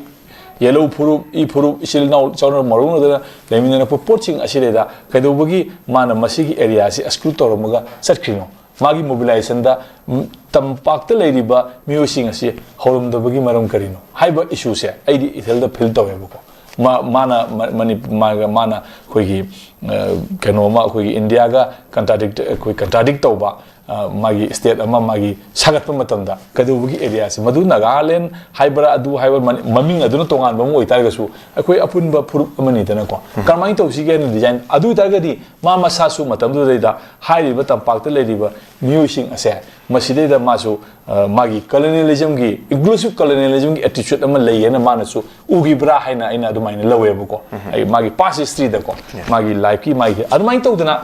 ꯌꯦꯜꯍꯧ ꯐꯨꯔꯨꯞ, ꯏ ꯐꯨꯔꯨꯞ, ꯏꯆꯤꯜ ꯏꯅꯥꯎ ꯆꯥꯎꯅ ꯃꯔꯨꯅꯗꯅ ꯂꯩꯃꯤꯟꯅꯔꯛꯄ ꯄꯣꯠꯁꯤꯡ ꯑꯁꯤꯗꯩꯗ ꯀꯩꯗꯧꯕꯒꯤ ꯃꯥꯅ ꯃꯁꯤꯒꯤ area-ꯁꯤ exclude ꯇꯧꯔꯝꯃꯒ ꯆꯠꯈ꯭ꯔꯤꯅꯣ? ꯃꯥꯒꯤ mobilization-ꯗ, ꯎꯝ, ꯇꯝꯄꯥꯛꯇ ꯂꯩꯔꯤꯕ ꯃꯤꯑꯣꯏꯁꯤꯡ ꯑꯁꯤ ꯍꯧꯔꯝꯗꯕꯒꯤ ꯃꯔꯝ ꯀꯔꯤꯅꯣ ꯍꯥꯏꯕ issue-ꯁꯦ ꯑꯩꯗꯤ ꯏꯊꯤꯜꯗ feel ꯇꯧꯋꯦꯕꯀꯣ꯫ ꯃꯥ-, ꯃꯥꯅ ꯃ-, ꯃꯅꯤ-, ꯃꯥꯒ-, ꯃꯥꯅ ꯑꯩꯈꯣꯏꯒꯤ, ꯑ, ꯀꯩꯅꯣꯃ, ꯑꯩꯈꯣꯏꯒꯤ ꯏꯟꯗꯤꯌꯥꯒ contradict, ꯑꯩꯈꯣꯏ contradict ꯇꯧꯕ, ꯑ, ꯃꯥꯒꯤ state ꯑꯃ ꯃꯥꯒꯤ ꯁꯥꯒꯠꯄ ꯃꯇꯝꯗ ꯀꯩꯗꯧꯕꯒꯤ area-ꯁꯦ, ꯃꯗꯨ ꯅꯥꯒꯥꯂꯦꯟ ꯍꯥꯏꯕ꯭ꯔꯥ, ꯑꯗꯨ ꯍꯥꯏꯕ ꯃꯅꯤ-, ꯃꯃꯤꯡ ꯑꯗꯨꯅ ꯇꯣꯉꯥꯟꯕ ꯑꯃ ꯑꯣꯏꯇꯥꯔꯒꯁꯨ, ꯑꯩꯈꯣꯏ ꯑꯄꯨꯟꯕ ꯐꯨꯔꯨꯞ ꯑꯃꯅꯤꯗꯅꯀꯣ꯫ ꯀꯔꯝꯍꯥꯏꯅ ꯇꯧꯁꯤꯒꯦ ꯍꯥꯏꯅ design, ꯑꯗꯨ ꯑꯣꯏꯇꯥꯔꯒꯗꯤ ꯃꯥ ꯃꯁꯥꯁꯨ ꯃꯇꯝꯗꯨꯗꯩꯗ ꯍꯥꯏꯔꯤꯕ ꯇꯝꯄꯥꯛꯇ ꯂꯩꯔꯤꯕ ꯃꯤꯑꯣꯏꯁꯤꯡ ꯑꯁꯦ, ꯃꯁꯤꯗꯩꯗ ꯃꯥꯁꯨ, ꯑ, ꯃꯥꯒꯤ colonialism-ꯒꯤ, inclusive colonialism-ꯒꯤ attitude ꯑꯃ ꯂꯩꯌꯦꯅ ꯃꯥꯅꯁꯨ ꯎꯈꯤꯕ꯭ꯔꯥ ꯍꯥꯏꯅ ꯑꯩꯅ ꯑꯗꯨꯃꯥꯏꯅ ꯂꯧꯋꯦꯕꯀꯣ꯫ ꯑꯩ ꯃꯥꯒꯤ past history-ꯗꯀꯣ, ꯃꯥꯒꯤ life-ꯀꯤ, ꯃꯥꯒꯤ ꯑꯗꯨꯃꯥꯏꯅ ꯇꯧꯗꯅ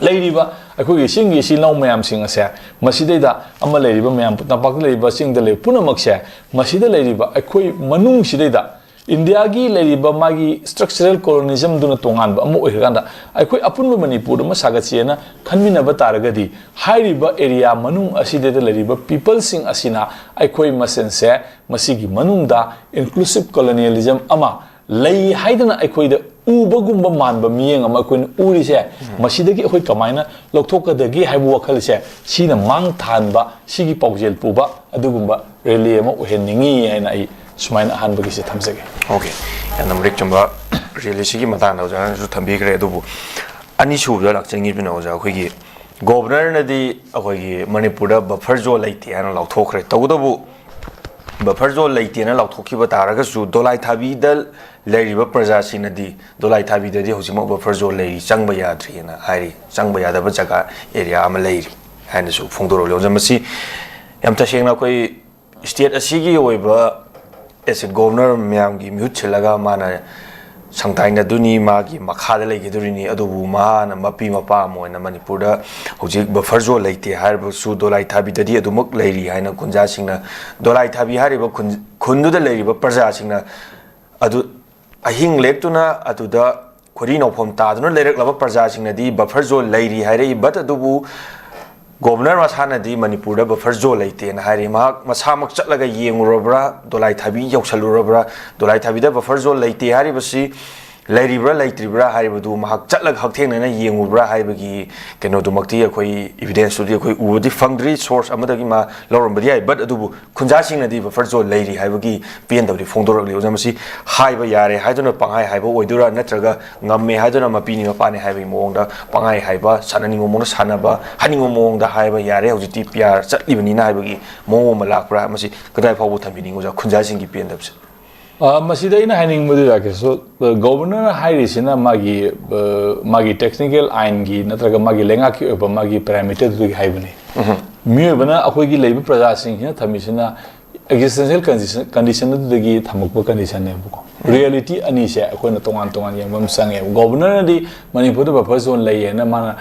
ꯂꯩꯔꯤꯕ ꯑꯩꯈꯣꯏꯒꯤ ꯆꯤꯡꯒꯤ ꯏꯆꯤꯜ ꯏꯅꯥꯎ ꯃꯌꯥꯝꯁꯤꯡ ꯑꯁꯦ, ꯃꯁꯤꯗꯩꯗ ꯑꯃ ꯂꯩꯔꯤꯕ ꯃꯌꯥꯝ, ꯇꯝꯄꯥꯛꯇ ꯂꯩꯔꯤꯕ, ꯆꯤꯡꯗ ꯂꯩꯔꯤꯕ ꯄꯨꯝꯅꯃꯛꯁꯦ, ꯃꯁꯤꯗ ꯂꯩꯔꯤꯕ ꯑꯩꯈꯣꯏ ꯃꯅꯨꯡꯁꯤꯗꯩꯗ ꯏꯟꯗꯤꯌꯥꯒꯤ ꯂꯩꯔꯤꯕ ꯃꯥꯒꯤ structural colonialism-ꯗꯨꯅ ꯇꯣꯉꯥꯟꯕ ꯑꯃ ꯑꯣꯏꯈ꯭ꯔꯀꯥꯟꯗ, ꯑꯩꯈꯣꯏ ꯑꯄꯨꯟꯕ ꯃꯅꯤꯄꯨꯔ ꯑꯃ ꯁꯥꯒꯠꯁꯦꯅ ꯈꯟꯃꯤꯟꯅꯕ ꯇꯥꯔꯒꯗꯤ, ꯍꯥꯏꯔꯤꯕ area ꯃꯅꯨꯡ ꯑꯁꯤꯗꯩꯗ ꯂꯩꯔꯤꯕ people-ꯁꯤꯡ ꯑꯁꯤꯅ ꯑꯩꯈꯣꯏ ꯃꯁꯦꯟꯁꯦ ꯃꯁꯤꯒꯤ ꯃꯅꯨꯡꯗ inclusive colonialism ꯑꯃ ꯂꯩ ꯍꯥꯏꯗꯅ ꯑꯩꯈꯣꯏꯗ ꯎꯕꯒꯨꯝꯕ ꯃꯥꯟꯕ ꯃꯤꯠꯌꯦꯡ ꯑꯃ ꯑꯩꯈꯣꯏꯅ ꯎꯔꯤꯁꯦ, ꯃꯁꯤꯗꯒꯤ ꯑꯩꯈꯣꯏ ꯀꯃꯥꯏꯅ ꯂꯧꯊꯣꯛꯀꯗꯒꯦ ꯍꯥꯏꯕ ꯋꯥꯈꯜꯁꯦ, ꯁꯤꯅ ꯃꯥꯡ ꯊꯥꯍꯟꯕ, ꯁꯤꯒꯤ ꯄꯥꯎꯖꯦꯜ ꯄꯨꯕ ꯑꯗꯨꯒꯨꯝꯕ ꯔꯦꯂꯤ ꯑꯃ ꯑꯣꯏꯍꯟꯅꯤꯡꯉꯤ ꯍꯥꯏꯅ ꯑꯩ ꯁꯨꯃꯥꯏꯅ ꯑꯍꯥꯟꯕꯒꯤꯁꯦ ꯊꯝꯖꯒꯦ꯫ ꯑꯣꯀꯦ, ꯌꯥꯝꯅ ꯃꯔꯤꯛ ꯆꯨꯝꯕ ꯔꯦꯂꯤꯁꯤꯒꯤ ꯃꯇꯥꯡꯗ ꯑꯣꯖꯥꯅꯁꯨ ꯊꯝꯕꯤꯈ꯭ꯔꯦ꯫ ꯑꯗꯨꯕꯨ ꯑꯅꯤꯁꯨꯕꯗ ꯂꯥꯛꯆꯅꯤꯡꯉꯤꯕꯅ, ꯑꯣꯖꯥ, ꯑꯩꯈꯣꯏꯒꯤ ꯒꯣꯕꯔꯅꯔꯅꯗꯤ ꯑꯩꯈꯣꯏꯒꯤ ꯃꯅꯤꯄꯨꯔꯗ ꯕꯐꯔ ꯖꯣꯟ ꯂꯩꯇꯦ ꯍꯥꯏꯅ ꯂꯥꯎꯊꯣꯛꯈ꯭ꯔꯦ꯫ ꯇꯧꯕꯇꯕꯨ ꯕꯐꯔ ꯖꯣꯟ ꯂꯩꯇꯦꯅ ꯂꯥꯎꯊꯣꯛꯈꯤꯕ ꯇꯥꯔꯒꯁꯨ ꯗꯣꯂꯥꯏ ꯊꯥꯕꯤꯗ ꯂꯩꯔꯤꯕ ꯄ꯭ꯔꯖꯥꯁꯤꯡꯅꯗꯤ ꯗꯣꯂꯥꯏ ꯊꯥꯕꯤꯗꯗꯤ ꯍꯧꯖꯤꯛꯃꯛ ꯕꯐꯔ ꯖꯣꯟ ꯂꯩꯔꯤ, ꯆꯪꯕ ꯌꯥꯗ꯭ꯔꯤꯑꯅ ꯍꯥꯏꯔꯤ, ꯆꯪꯕ ꯌꯥꯗꯕ ꯖꯒꯥ ꯑꯦꯔꯤꯌꯥ ꯑꯃ ꯂꯩꯔꯤ ꯍꯥꯏꯅꯁꯨ ꯐꯣꯡꯗꯣꯔꯛꯂꯤ꯫ ꯑꯣꯖꯥ, ꯃꯁꯤ ꯌꯥꯝ ꯇꯁꯦꯡꯅ ꯑꯩꯈꯣꯏ ꯁ꯭ꯇꯦꯠ ꯑꯁꯤꯒꯤ ꯑꯣꯏꯕ ꯑꯦꯁ ꯑꯦ ꯒꯣꯕꯔꯅꯔ ꯃꯌꯥꯝꯒꯤ ꯃꯤꯍꯨꯠ ꯁꯤꯜꯂꯒ ꯃꯥꯅ ꯁꯪꯇꯥꯏꯅꯗꯣꯏꯅꯤ, ꯃꯥꯒꯤ ꯃꯈꯥꯗ ꯂꯩꯒꯗꯣꯔꯤꯅꯤ꯫ ꯑꯗꯨꯕꯨ ꯃꯍꯥꯛꯅ ꯃꯄꯤ ꯃꯄꯥ ꯑꯃ ꯑꯣꯏꯅ ꯃꯅꯤꯄꯨꯔꯗ ꯍꯧꯖꯤꯛ ꯕꯐꯔ ꯖꯣꯟ ꯂꯩꯇꯦ ꯍꯥꯏꯔꯕꯁꯨ ꯗꯣꯂꯥꯏ ꯊꯥꯕꯤꯗꯗꯤ ꯑꯗꯨꯃꯛ ꯂꯩꯔꯤ ꯍꯥꯏꯅ ꯈꯨꯟꯖꯥꯁꯤꯡꯅ, ꯗꯣꯂꯥꯏ ꯊꯥꯕꯤ ꯍꯥꯏꯔꯤꯕ ꯈꯨꯟ, ꯈꯨꯟꯗꯨꯗ ꯂꯩꯔꯤꯕ ꯄ꯭ꯔꯖꯥꯁꯤꯡꯅ ꯑꯗꯨ ꯑꯍꯤꯡ ꯂꯦꯛꯇꯨꯅ ꯑꯗꯨꯗ ꯈꯣꯏꯔꯤ ꯅꯧꯐꯝ ꯇꯥꯗꯨꯅ ꯂꯩꯔꯛꯂꯕ ꯄ꯭ꯔꯖꯥꯁꯤꯡꯅꯗꯤ ꯕꯐꯔ ꯖꯣꯟ ꯂꯩꯔꯤ ꯍꯥꯏꯔꯛꯏ꯫ ꯕꯠ ꯑꯗꯨꯕꯨ ꯒꯣꯕꯔꯅꯔ ꯃꯁꯥꯅꯗꯤ ꯃꯅꯤꯄꯨꯔꯗ ꯕꯐꯔ ꯖꯣꯟ ꯂꯩꯇꯦꯅ ꯍꯥꯏꯔꯤ꯫ ꯃꯍꯥꯛ ꯃꯁꯥꯃꯛ ꯆꯠꯂꯒ ꯌꯦꯡꯉꯨꯔꯕ꯭ꯔꯥ, ꯗꯣꯂꯥꯏ ꯊꯥꯕꯤ ꯌꯧꯁꯜꯂꯨꯔꯕ꯭ꯔꯥ, ꯗꯣꯂꯥꯏ ꯊꯥꯕꯤꯗ ꯕꯐꯔ ꯖꯣꯟ ꯂꯩꯇꯦ ꯍꯥꯏꯔꯤꯕꯁꯤ ꯂꯩꯔꯤꯕ꯭ꯔꯥ ꯂꯩꯇ꯭ꯔꯤꯕ꯭ꯔꯥ ꯍꯥꯏꯕꯗꯨ ꯃꯍꯥꯛ ꯆꯠꯂꯒ ꯍꯛꯊꯦꯡꯅꯅ ꯌꯦꯡꯉꯨꯕ꯭ꯔꯥ ꯍꯥꯏꯕꯒꯤ ꯀꯩꯅꯣꯗꯨꯃꯛꯇꯤ ꯑꯩꯈꯣꯏ ꯏꯕꯤꯗꯦꯟꯁꯇꯨꯗꯤ ꯑꯩꯈꯣꯏ ꯎꯕꯗꯤ ꯐꯪꯗ꯭ꯔꯤ꯫ ꯁꯣꯔꯁ ꯑꯃꯗꯒꯤ ꯃꯥ ꯂꯧꯔꯝꯕꯗꯤ ꯌꯥꯏ, ꯕꯠ ꯑꯗꯨꯕꯨ ꯈꯨꯟꯖꯥꯁꯤꯡꯅꯗꯤ ꯕꯐꯔ ꯖꯣꯟ ꯂꯩꯔꯤ ꯍꯥꯏꯕꯒꯤ ꯄꯦꯟꯗꯕꯗꯤ ꯐꯣꯡꯗꯣꯔꯛꯂꯤ꯫ ꯑꯣꯖꯥ, ꯃꯁꯤ ꯍꯥꯏꯕ ꯌꯥꯔꯦ ꯍꯥꯏꯗꯨꯅ ꯄꯪꯍꯥꯏ ꯍꯥꯏꯕ ꯑꯣꯏꯗꯣꯏꯔꯥ, ꯅꯠꯇ꯭ꯔꯒ ꯉꯝꯃꯦ ꯍꯥꯏꯗꯨꯅ ꯃꯄꯤꯅꯤ ꯃꯄꯥꯅꯤ ꯍꯥꯏꯕꯒꯤ ꯃꯑꯣꯡꯗ ꯄꯪꯍꯥꯏ ꯍꯥꯏꯕ, ꯁꯥꯟꯅꯅꯤꯡꯕ ꯃꯑꯣꯡꯗ ꯁꯥꯟꯅꯕ, ꯍꯥꯏꯅꯤꯡꯕ ꯃꯑꯣꯡꯗ ꯍꯥꯏꯕ ꯌꯥꯔꯦ, ꯍꯧꯖꯤꯛꯇꯤ ꯄꯤ ꯑꯥꯔ ꯆꯠꯂꯤꯕꯅꯤꯅ ꯍꯥꯏꯕꯒꯤ ꯃꯑꯣꯡ ꯑꯃ ꯂꯥꯛꯄ꯭ꯔꯥ, ꯃꯁꯤ ꯀꯗꯥꯏ ꯐꯥꯎꯕ ꯊꯝꯕꯤꯅꯤꯡꯉꯤ, ꯑꯣꯖꯥ, ꯈꯨꯟꯖꯥꯁꯤꯡꯒꯤ ꯄꯦꯟꯗꯕꯁꯦ? ꯑ, ꯃꯁꯤꯗ ꯑꯩꯅ ꯍꯥꯏꯅꯤꯡꯕꯗꯤ, ꯔꯥꯀꯦꯁ, ꯑ, ꯒꯣꯕꯔꯅꯔꯅ ꯍꯥꯏꯔꯤꯁꯤꯅ ꯃꯥꯒꯤ, ꯑ, ꯃꯥꯒꯤ ꯇꯦꯛꯅꯤꯀꯦꯜ ꯑꯥꯏꯟꯒꯤ ꯅꯠꯇ꯭ꯔꯒ ꯃꯥꯒꯤ ꯂꯩꯉꯥꯛꯀꯤ ꯑꯣꯏꯕ ꯃꯥꯒꯤ ꯄꯦꯔꯥꯃꯤꯇꯔꯗꯨꯗꯒꯤ ꯍꯥꯏꯕꯅꯤ꯫ ꯃꯤꯑꯣꯏꯕꯅ, ꯑꯩꯈꯣꯏꯒꯤ ꯂꯩꯔꯤꯕ ꯄ꯭ꯔꯖꯥꯁꯤꯡꯁꯤꯅ ꯊꯝꯃꯤꯁꯤꯅ ꯑꯦꯛꯖꯤꯁꯇꯦꯟꯁꯤꯌꯦꯜ ꯀꯟꯗꯤꯁꯟ, ꯀꯟꯗꯤꯁꯟ ꯑꯗꯨꯗꯒꯤ ꯊꯝꯃꯛꯄ ꯀꯟꯗꯤꯁꯟꯅꯦꯕꯀꯣ꯫ ꯔꯤꯌꯦꯂꯤꯇꯤ ꯑꯅꯤꯁꯦ ꯑꯩꯈꯣꯏꯅ ꯇꯣꯉꯥꯟ ꯇꯣꯉꯥꯟ ꯌꯦꯡꯕ ꯑꯃ ꯆꯪꯉꯦꯕ꯫ ꯒꯣꯕꯔꯅꯔꯅꯗꯤ ꯃꯅꯤꯄꯨꯔꯗ ꯕꯐꯔ ꯖꯣꯟ ꯂꯩꯌꯦꯅ ꯃꯥꯅ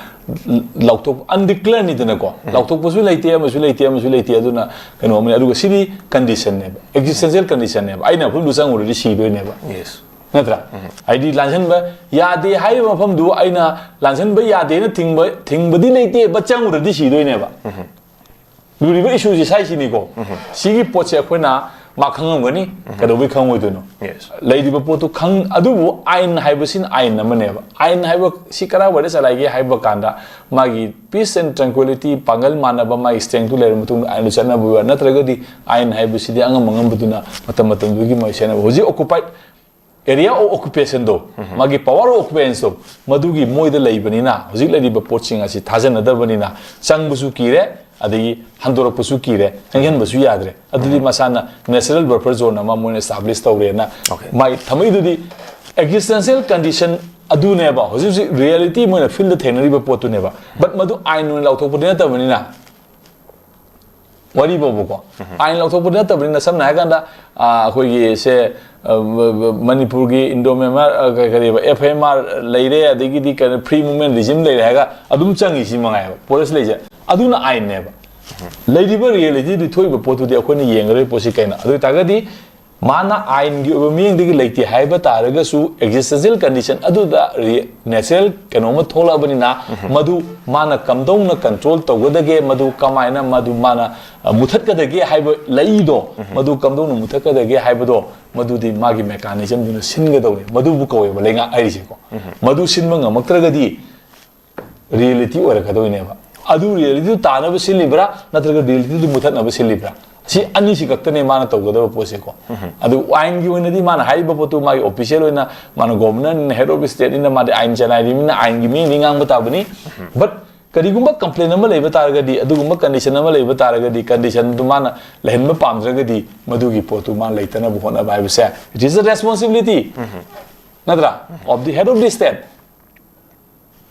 ꯂꯥꯎꯊꯣꯛ, ꯑꯟꯗꯤꯀ꯭ꯂꯦꯌꯔꯅꯤꯗꯅꯀꯣ, ꯂꯥꯎꯊꯣꯛꯄꯁꯨ ꯂꯩꯇꯦ, ꯑꯃꯁꯨ ꯂꯩꯇꯦ, ꯑꯃꯁꯨ ꯂꯩꯇꯦ, ꯑꯗꯨꯅ ꯀꯩꯅꯣ ꯑꯃꯅꯤ꯫ ꯑꯗꯨꯒ ꯁꯤꯗꯤ ꯀꯟꯗꯤꯁꯟꯅꯦꯕ, ꯑꯦꯛꯖꯤꯁꯇꯦꯟꯁꯤꯌꯦꯜ ꯀꯟꯗꯤꯁꯟꯅꯦꯕ꯫ ꯑꯩꯅ ꯃꯐꯝꯗꯨ ꯆꯪꯉꯨꯔꯗꯤ ꯁꯤꯗꯣꯏꯅꯦꯕ, ꯌꯦꯁ꯫ ꯅꯠꯇ꯭ꯔꯥ? ꯍꯥꯏꯗꯤ ꯂꯥꯟꯁꯟꯕ ꯌꯥꯗꯦ ꯍꯥꯏꯔꯤꯕ ꯃꯐꯝꯗꯨ ꯑꯩꯅ ꯂꯥꯟꯁꯟꯕ ꯌꯥꯗꯦꯅ ꯊꯤꯡꯕ, ꯊꯤꯡꯕꯗꯤ ꯂꯩꯇꯦ, ꯕꯠ ꯆꯪꯉꯨꯔꯗꯤ ꯁꯤꯗꯣꯏꯅꯦꯕ꯫ ꯂꯨꯔꯤꯕ ꯏꯁꯨꯁꯤ ꯁꯥꯏꯁꯤꯅꯤꯀꯣ꯫ ꯁꯤꯒꯤ ꯄꯣꯠꯁꯦ ꯑꯩꯈꯣꯏꯅ ꯃꯥ ꯈꯪꯉꯝꯒꯅꯤ꯫ ꯀꯩꯗꯧꯕꯩ ꯈꯪꯉꯣꯏꯗꯣꯏꯅꯣ? Yes. ꯂꯩꯔꯤꯕ ꯄꯣꯠꯇꯨ ꯈꯪ ꯑꯗꯨꯕꯨ ꯑꯥꯏꯟ ꯍꯥꯏꯕꯁꯤꯅ ꯑꯥꯏꯟ ꯑꯃꯅꯦꯕ꯫ ꯑꯥꯏꯟ ꯍꯥꯏꯕ ꯁꯤ ꯀꯗꯥꯏꯋꯥꯏꯗ ꯆꯂꯥꯏꯒꯦ ꯍꯥꯏꯕ ꯀꯥꯟꯗ, ꯃꯥꯒꯤ peace and tranquility, ꯄꯥꯡꯒꯜ ꯃꯥꯟꯅꯕ, ꯃꯥꯒꯤ strength ꯇꯨ ꯂꯩꯔꯕ ꯃꯇꯨꯡꯗ ꯑꯥꯏꯟꯗꯨ ꯆꯠꯅꯕ ꯑꯣꯏꯕ, ꯅꯠꯇ꯭ꯔꯒꯗꯤ ꯑꯥꯏꯟ ꯍꯥꯏꯕꯁꯤꯗꯤ ꯑꯉꯝ ꯑꯉꯝꯕꯗꯨꯅ ꯃꯇꯝ ꯃꯇꯝꯗꯨꯒꯤ ꯃꯥꯒꯤ ꯁꯦꯟꯅꯕ꯫ ꯍꯧꯖꯤꯛ occupied area of occupation ꯗꯣ, ꯃꯥꯒꯤ power of occupation ꯗꯣ, ꯃꯗꯨꯒꯤ ꯃꯣꯏꯗ ꯂꯩꯕꯅꯤꯅ, ꯍꯧꯖꯤꯛ ꯂꯩꯔꯤꯕ ꯄꯣꯠꯁꯤꯡ ꯑꯁꯤ ꯊꯥꯖꯅꯗꯕꯅꯤꯅ, ꯆꯪꯕꯁꯨ ꯀꯤꯔꯦ, ꯑꯗꯒꯤ ꯍꯟꯗꯣꯔꯛꯄꯁꯨ ꯀꯤꯔꯦ, ꯆꯪꯁꯤꯟꯕꯁꯨ ꯌꯥꯗ꯭ꯔꯦ꯫ ꯑꯗꯨꯗꯤ ꯃꯁꯥꯅ natural buffer zone ꯑꯃ ꯃꯣꯏꯅ establish ꯇꯧꯔꯦꯅ, Okay. ꯃꯥꯏ ꯊꯝꯃꯛꯏꯗꯨꯗꯤ existential condition ꯑꯗꯨꯅꯦꯕ꯫ ꯍꯧꯖꯤꯛ ꯍꯧꯖꯤꯛ reality ꯃꯣꯏꯅ field ꯊꯦꯡꯅꯔꯤꯕ ꯄꯣꯠꯇꯨꯅꯦꯕ꯫ But ꯃꯗꯨ ꯑꯥꯏꯟ ꯑꯣꯏꯅ ꯂꯥꯎꯊꯣꯛꯄꯗꯤ ꯅꯠꯇꯕꯅꯤꯅ, ꯋꯥꯔꯤ ꯐꯥꯎꯕꯀꯣ, ꯑꯥꯏꯟ ꯂꯧꯊꯣꯛꯄꯗꯤ ꯅꯠꯇꯕꯅꯤꯅ, ꯁꯝꯅ ꯍꯥꯏꯔꯀꯥꯟꯗ, ꯑ, ꯑꯩꯈꯣꯏꯒꯤ ꯁꯦ, ꯑ, ꯃ-, ꯃ-, ꯃꯅꯤꯄꯨꯔꯒꯤ Indo Myanmar, ꯑ, ꯀ-, ꯀꯔꯤꯕ, F M R ꯂꯩꯔꯦ, ꯑꯗꯒꯤꯗꯤ ꯀꯩꯅꯣ, free movement regime ꯂꯩꯔꯦ ꯍꯥꯏꯔꯒ ꯑꯗꯨꯝ ꯆꯪꯉꯤ ꯁꯤ ꯃꯉꯥꯏꯕ꯫ Police ꯂꯩꯁꯦ ꯑꯗꯨꯅ ꯑꯥꯏꯟꯅꯦꯕ꯫ ꯂꯩꯔꯤꯕ reality ꯗꯨ ꯊꯣꯛꯏꯕ ꯄꯣꯠꯇꯨꯗꯤ ꯑꯩꯈꯣꯏꯅ ꯌꯦꯡꯒꯗꯧꯔꯤꯕ ꯄꯣꯠꯁꯤ ꯀꯩꯅꯣ? ꯑꯗꯨ ꯑꯣꯏꯇꯥꯔꯒꯗꯤ ꯃꯥꯅ ꯑꯥꯏꯟꯒꯤ ꯑꯣꯏꯕ ꯃꯤꯠꯌꯦꯡꯗꯒꯤ ꯂꯩꯇꯦ ꯍꯥꯏꯕ ꯇꯥꯔꯒꯁꯨ, existential condition ꯑꯗꯨꯗ ꯔꯤ-, natural ꯀꯩꯅꯣꯝꯃ ꯊꯣꯛꯂꯛꯑꯕꯅꯤꯅ, ꯃꯗꯨ ꯃꯥꯅ ꯀꯝꯗꯧꯅ control ꯇꯧꯒꯗꯒꯦ, ꯃꯗꯨ ꯀꯃꯥꯏꯅ ꯃꯗꯨ ꯃꯥꯅ, ꯑ, ꯃꯨꯊꯠꯀꯗꯒꯦ ꯍꯥꯏꯕ ꯂꯩꯗꯣ, ꯃꯗꯨ ꯀꯝꯗꯧꯅ ꯃꯨꯊꯠꯀꯗꯒꯦ ꯍꯥꯏꯕꯗꯣ, ꯃꯗꯨꯗꯤ ꯃꯥꯒꯤ mechanism ꯗꯨꯅ ꯁꯤꯟꯒꯗꯧꯅꯤ꯫ ꯃꯗꯨꯕꯨ ꯀꯧꯋꯦꯕ ꯂꯩꯉꯥꯛ ꯍꯥꯏꯔꯤꯁꯦꯀꯣ꯫ ꯃꯗꯨ ꯁꯤꯟꯕ ꯉꯝꯃꯛꯇ꯭ꯔꯒꯗꯤ reality ꯑꯣꯏꯔꯛꯀꯗꯣꯏꯅꯦꯕ꯫ ꯑꯗꯨ reality ꯗꯨ ꯇꯥꯅꯕ ꯁꯤꯜꯂꯤꯕ꯭ꯔꯥ, ꯅꯠꯇ꯭ꯔꯒ reality ꯗꯨ ꯃꯨꯊꯠꯅꯕ ꯁꯤꯜꯂꯤꯕ꯭ꯔꯥ? ꯁꯤ ꯑꯅꯤꯁꯤ ꯈꯛꯇꯅꯦ ꯃꯥꯅ ꯇꯧꯒꯗꯕ ꯄꯣꯠꯁꯦꯀꯣ꯫ ꯑꯗꯨ ꯑꯥꯏꯟꯒꯤ ꯑꯣꯏꯅꯗꯤ ꯃꯥꯅ ꯍꯥꯏꯔꯤꯕ ꯄꯣꯠꯇꯨ ꯃꯥꯒꯤ official ꯑꯣꯏꯅ, ꯃꯥꯅ governor ꯅꯤꯅ, head of state ꯅꯤꯅ, ꯃꯥꯗꯤ ꯑꯥꯏꯟ ꯆꯂꯥꯏꯔꯤꯕꯅꯤꯅ ꯑꯥꯏꯟꯒꯤ ꯃꯤꯅꯤ ꯉꯥꯡꯕ ꯇꯥꯕꯅꯤ꯫ But ꯀꯔꯤꯒꯨꯝꯕ complain ꯑꯃ ꯂꯩꯕ ꯇꯥꯔꯒꯗꯤ, ꯑꯗꯨꯒꯨꯝꯕ condition ꯑꯃ ꯂꯩꯕ ꯇꯥꯔꯒꯗꯤ, condition ꯗꯨ ꯃꯥꯅ ꯂꯩꯍꯟꯕ ꯄꯥꯝꯗ꯭ꯔꯒꯗꯤ, ꯃꯗꯨꯒꯤ ꯄꯣꯠꯇꯨ ꯃꯥꯅ ꯂꯩꯇꯅꯕ ꯍꯣꯠꯅꯕ ꯍꯥꯏꯕꯁꯦ, it is the responsibility, ꯅꯠꯇ꯭ꯔꯥ, of the head of the state꯫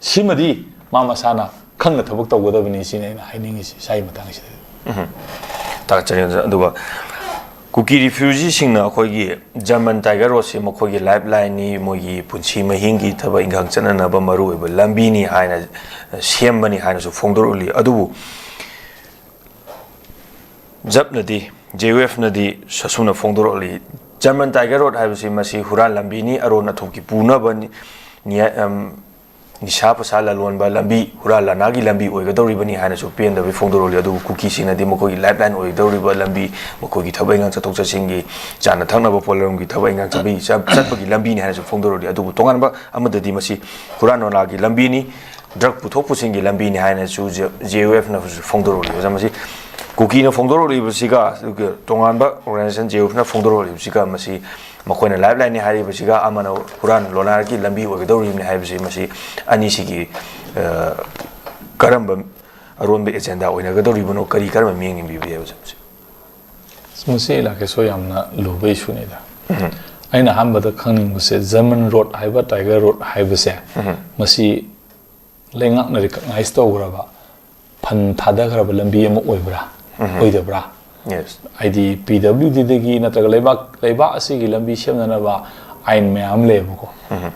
ꯁꯤꯃꯗꯤ ꯃꯥ ꯃꯁꯥꯅ ꯈꯪꯅ ꯊꯕꯛ ꯇꯧꯒꯗꯕꯅꯤ ꯁꯤꯅꯤ ꯑꯩꯅ ꯍꯥꯏꯅꯤꯡꯉꯤꯁꯤ ꯏꯁꯥꯒꯤ ꯃꯇꯥꯡꯁꯤꯗ꯫ ꯊꯥꯒꯠꯆꯔꯤ ꯑꯣꯖꯥ꯫ ꯑꯗꯨꯒ ꯀꯨꯀꯤ refugee ꯁꯤꯡꯅ ꯑꯩꯈꯣꯏꯒꯤ German Tiger Road ꯁꯤ ꯃꯈꯣꯏꯒꯤ lifeline ꯅꯤ, ꯃꯣꯏꯒꯤ ꯄꯨꯟꯁꯤ ꯃꯍꯤꯡꯒꯤ ꯊꯕꯛ ꯏꯪꯈꯥꯡ ꯆꯠꯅꯅꯕ ꯃꯔꯨꯑꯣꯏꯕ ꯂꯝꯕꯤꯅꯤ ꯍꯥꯏꯅ ꯁꯦꯝꯕꯅꯤ ꯍꯥꯏꯅꯁꯨ ꯐꯣꯡꯗꯣꯔꯛꯂꯤ꯫ ꯑꯗꯨꯕꯨ ꯖꯞꯅꯗꯤ, J U F ꯅꯗꯤ ꯑꯁꯨꯝꯅ ꯐꯣꯡꯗꯣꯔꯛꯂꯤ, German Tiger Road ꯍꯥꯏꯕꯁꯤ ꯃꯁꯤ ꯍꯨꯔꯥꯟ ꯂꯝꯕꯤꯅꯤ, ꯑꯔꯣꯟ ꯑꯊꯨꯞꯀꯤ ꯄꯨꯅꯕꯅꯤ, ꯅꯤꯌꯥ-, ꯑꯝ, ꯅꯤꯁꯥ ꯄꯁꯥ ꯂꯂꯣꯟꯕ ꯂꯝꯕꯤ, ꯍꯨꯔꯥꯟ ꯂꯥꯟꯅꯥꯒꯤ ꯂꯝꯕꯤ ꯑꯣꯏꯒꯗꯧꯔꯤꯕꯅꯤ ꯍꯥꯏꯅꯁꯨ ꯄꯦꯟꯗꯕꯒꯤ ꯐꯣꯡꯗꯣꯔꯛꯂꯤ꯫ ꯑꯗꯨꯕꯨ ꯀꯨꯀꯤꯁꯤꯡꯅꯗꯤ ꯃꯈꯣꯏꯒꯤ lifeline ꯑꯣꯏꯒꯗꯧꯔꯤꯕ ꯂꯝꯕꯤ, ꯃꯈꯣꯏꯒꯤ ꯊꯕꯛ ꯏꯪꯈꯥꯡ ꯆꯠꯊꯣꯛ ꯆꯠꯁꯤꯟꯒꯤ, ꯆꯥꯅ ꯊꯛꯅꯕ ꯄꯣꯠꯂꯝꯒꯤ ꯊꯕꯛ ꯏꯪꯈꯥꯡ ꯆꯠꯄꯤ-, ꯆꯠ-, ꯆꯠꯄꯒꯤ ꯂꯝꯕꯤꯅꯤ ꯍꯥꯏꯅꯁꯨ ꯐꯣꯡꯗꯣꯔꯛꯂꯤ꯫ ꯑꯗꯨꯕꯨ ꯇꯣꯉꯥꯟꯕ ꯑꯃꯗꯗꯤ ꯃꯁꯤ ꯍꯨꯔꯥꯟ ꯂꯣꯟꯅꯥꯒꯤ ꯂꯝꯕꯤꯅꯤ, drug ꯄꯨꯊꯣꯛ ꯄꯨꯁꯤꯟꯒꯤ ꯂꯝꯕꯤꯅꯤ ꯍꯥꯏꯅꯁꯨ ꯖꯦ-, JUFꯅꯁꯨ ꯐꯣꯡꯗꯣꯔꯛꯂꯤ꯫ ꯑꯣꯖꯥ, ꯃꯁꯤ ꯀꯨꯀꯤꯅ ꯐꯣꯡꯗꯣꯔꯛꯂꯤꯕꯁꯤꯒ, ꯑꯗꯨꯒ ꯇꯣꯉꯥꯟꯕ organization JUFꯅ ꯐꯣꯡꯗꯣꯔꯛꯂꯤꯕꯁꯤꯒ, ꯃꯁꯤ ꯃꯈꯣꯏꯅ lifeline ꯍꯥꯏꯔꯤꯕꯁꯤꯒ, ꯑꯃꯅ ꯍꯨꯔꯥꯟ ꯂꯣꯟꯅꯥꯒꯤ ꯂꯝꯕꯤ ꯑꯣꯏꯒꯗꯧꯔꯤꯕꯅꯤ ꯍꯥꯏꯕꯁꯤ, ꯃꯁꯤ ꯑꯅꯤꯁꯤꯒꯤ, ꯑ, ꯀꯔꯝꯕ ꯑꯔꯣꯟꯕ agenda ꯑꯣꯏꯅꯒꯗꯧꯔꯤꯕꯅꯣ, ꯀꯔꯤ, ꯀꯔꯝꯕ ꯃꯤꯠꯌꯦꯡ ꯌꯦꯡꯕꯤꯕ ꯌꯥꯏ, ꯑꯣꯖꯥ, ꯃꯁꯤ? ꯃꯁꯤ ꯂꯥꯛꯀꯦꯁꯣ ꯌꯥꯝꯅ ꯂꯨꯕ issueꯅꯤꯗ꯫ ꯑꯩꯅ ꯑꯍꯥꯟꯕꯗ ꯈꯪꯅꯤꯡꯕꯁꯦ, German road ꯍꯥꯏꯕ, Tiger Road ꯍꯥꯏꯕꯁꯦ, ꯃꯁꯤ ꯂꯩꯉꯥꯛꯅ recognize ꯇꯧꯈ꯭ꯔꯕ, fund ꯊꯥꯗꯈ꯭ꯔꯕ ꯂꯝꯕꯤ ꯑꯃ ꯑꯣꯏꯕ꯭ꯔꯥ? ꯑꯣꯏꯗꯕ꯭ꯔꯥ? Yes. ꯍꯥꯏꯗꯤ PWDꯗꯒꯤ ꯅꯠꯇ꯭ꯔꯒ ꯂꯩꯕꯥꯛ, ꯂꯩꯕꯥꯛ ꯑꯁꯤꯒꯤ ꯂꯝꯕꯤ ꯁꯦꯝꯅꯅꯕ ꯑꯥꯏꯟ ꯃꯌꯥꯝ ꯑꯃ ꯂꯩꯌꯦꯕꯀꯣ꯫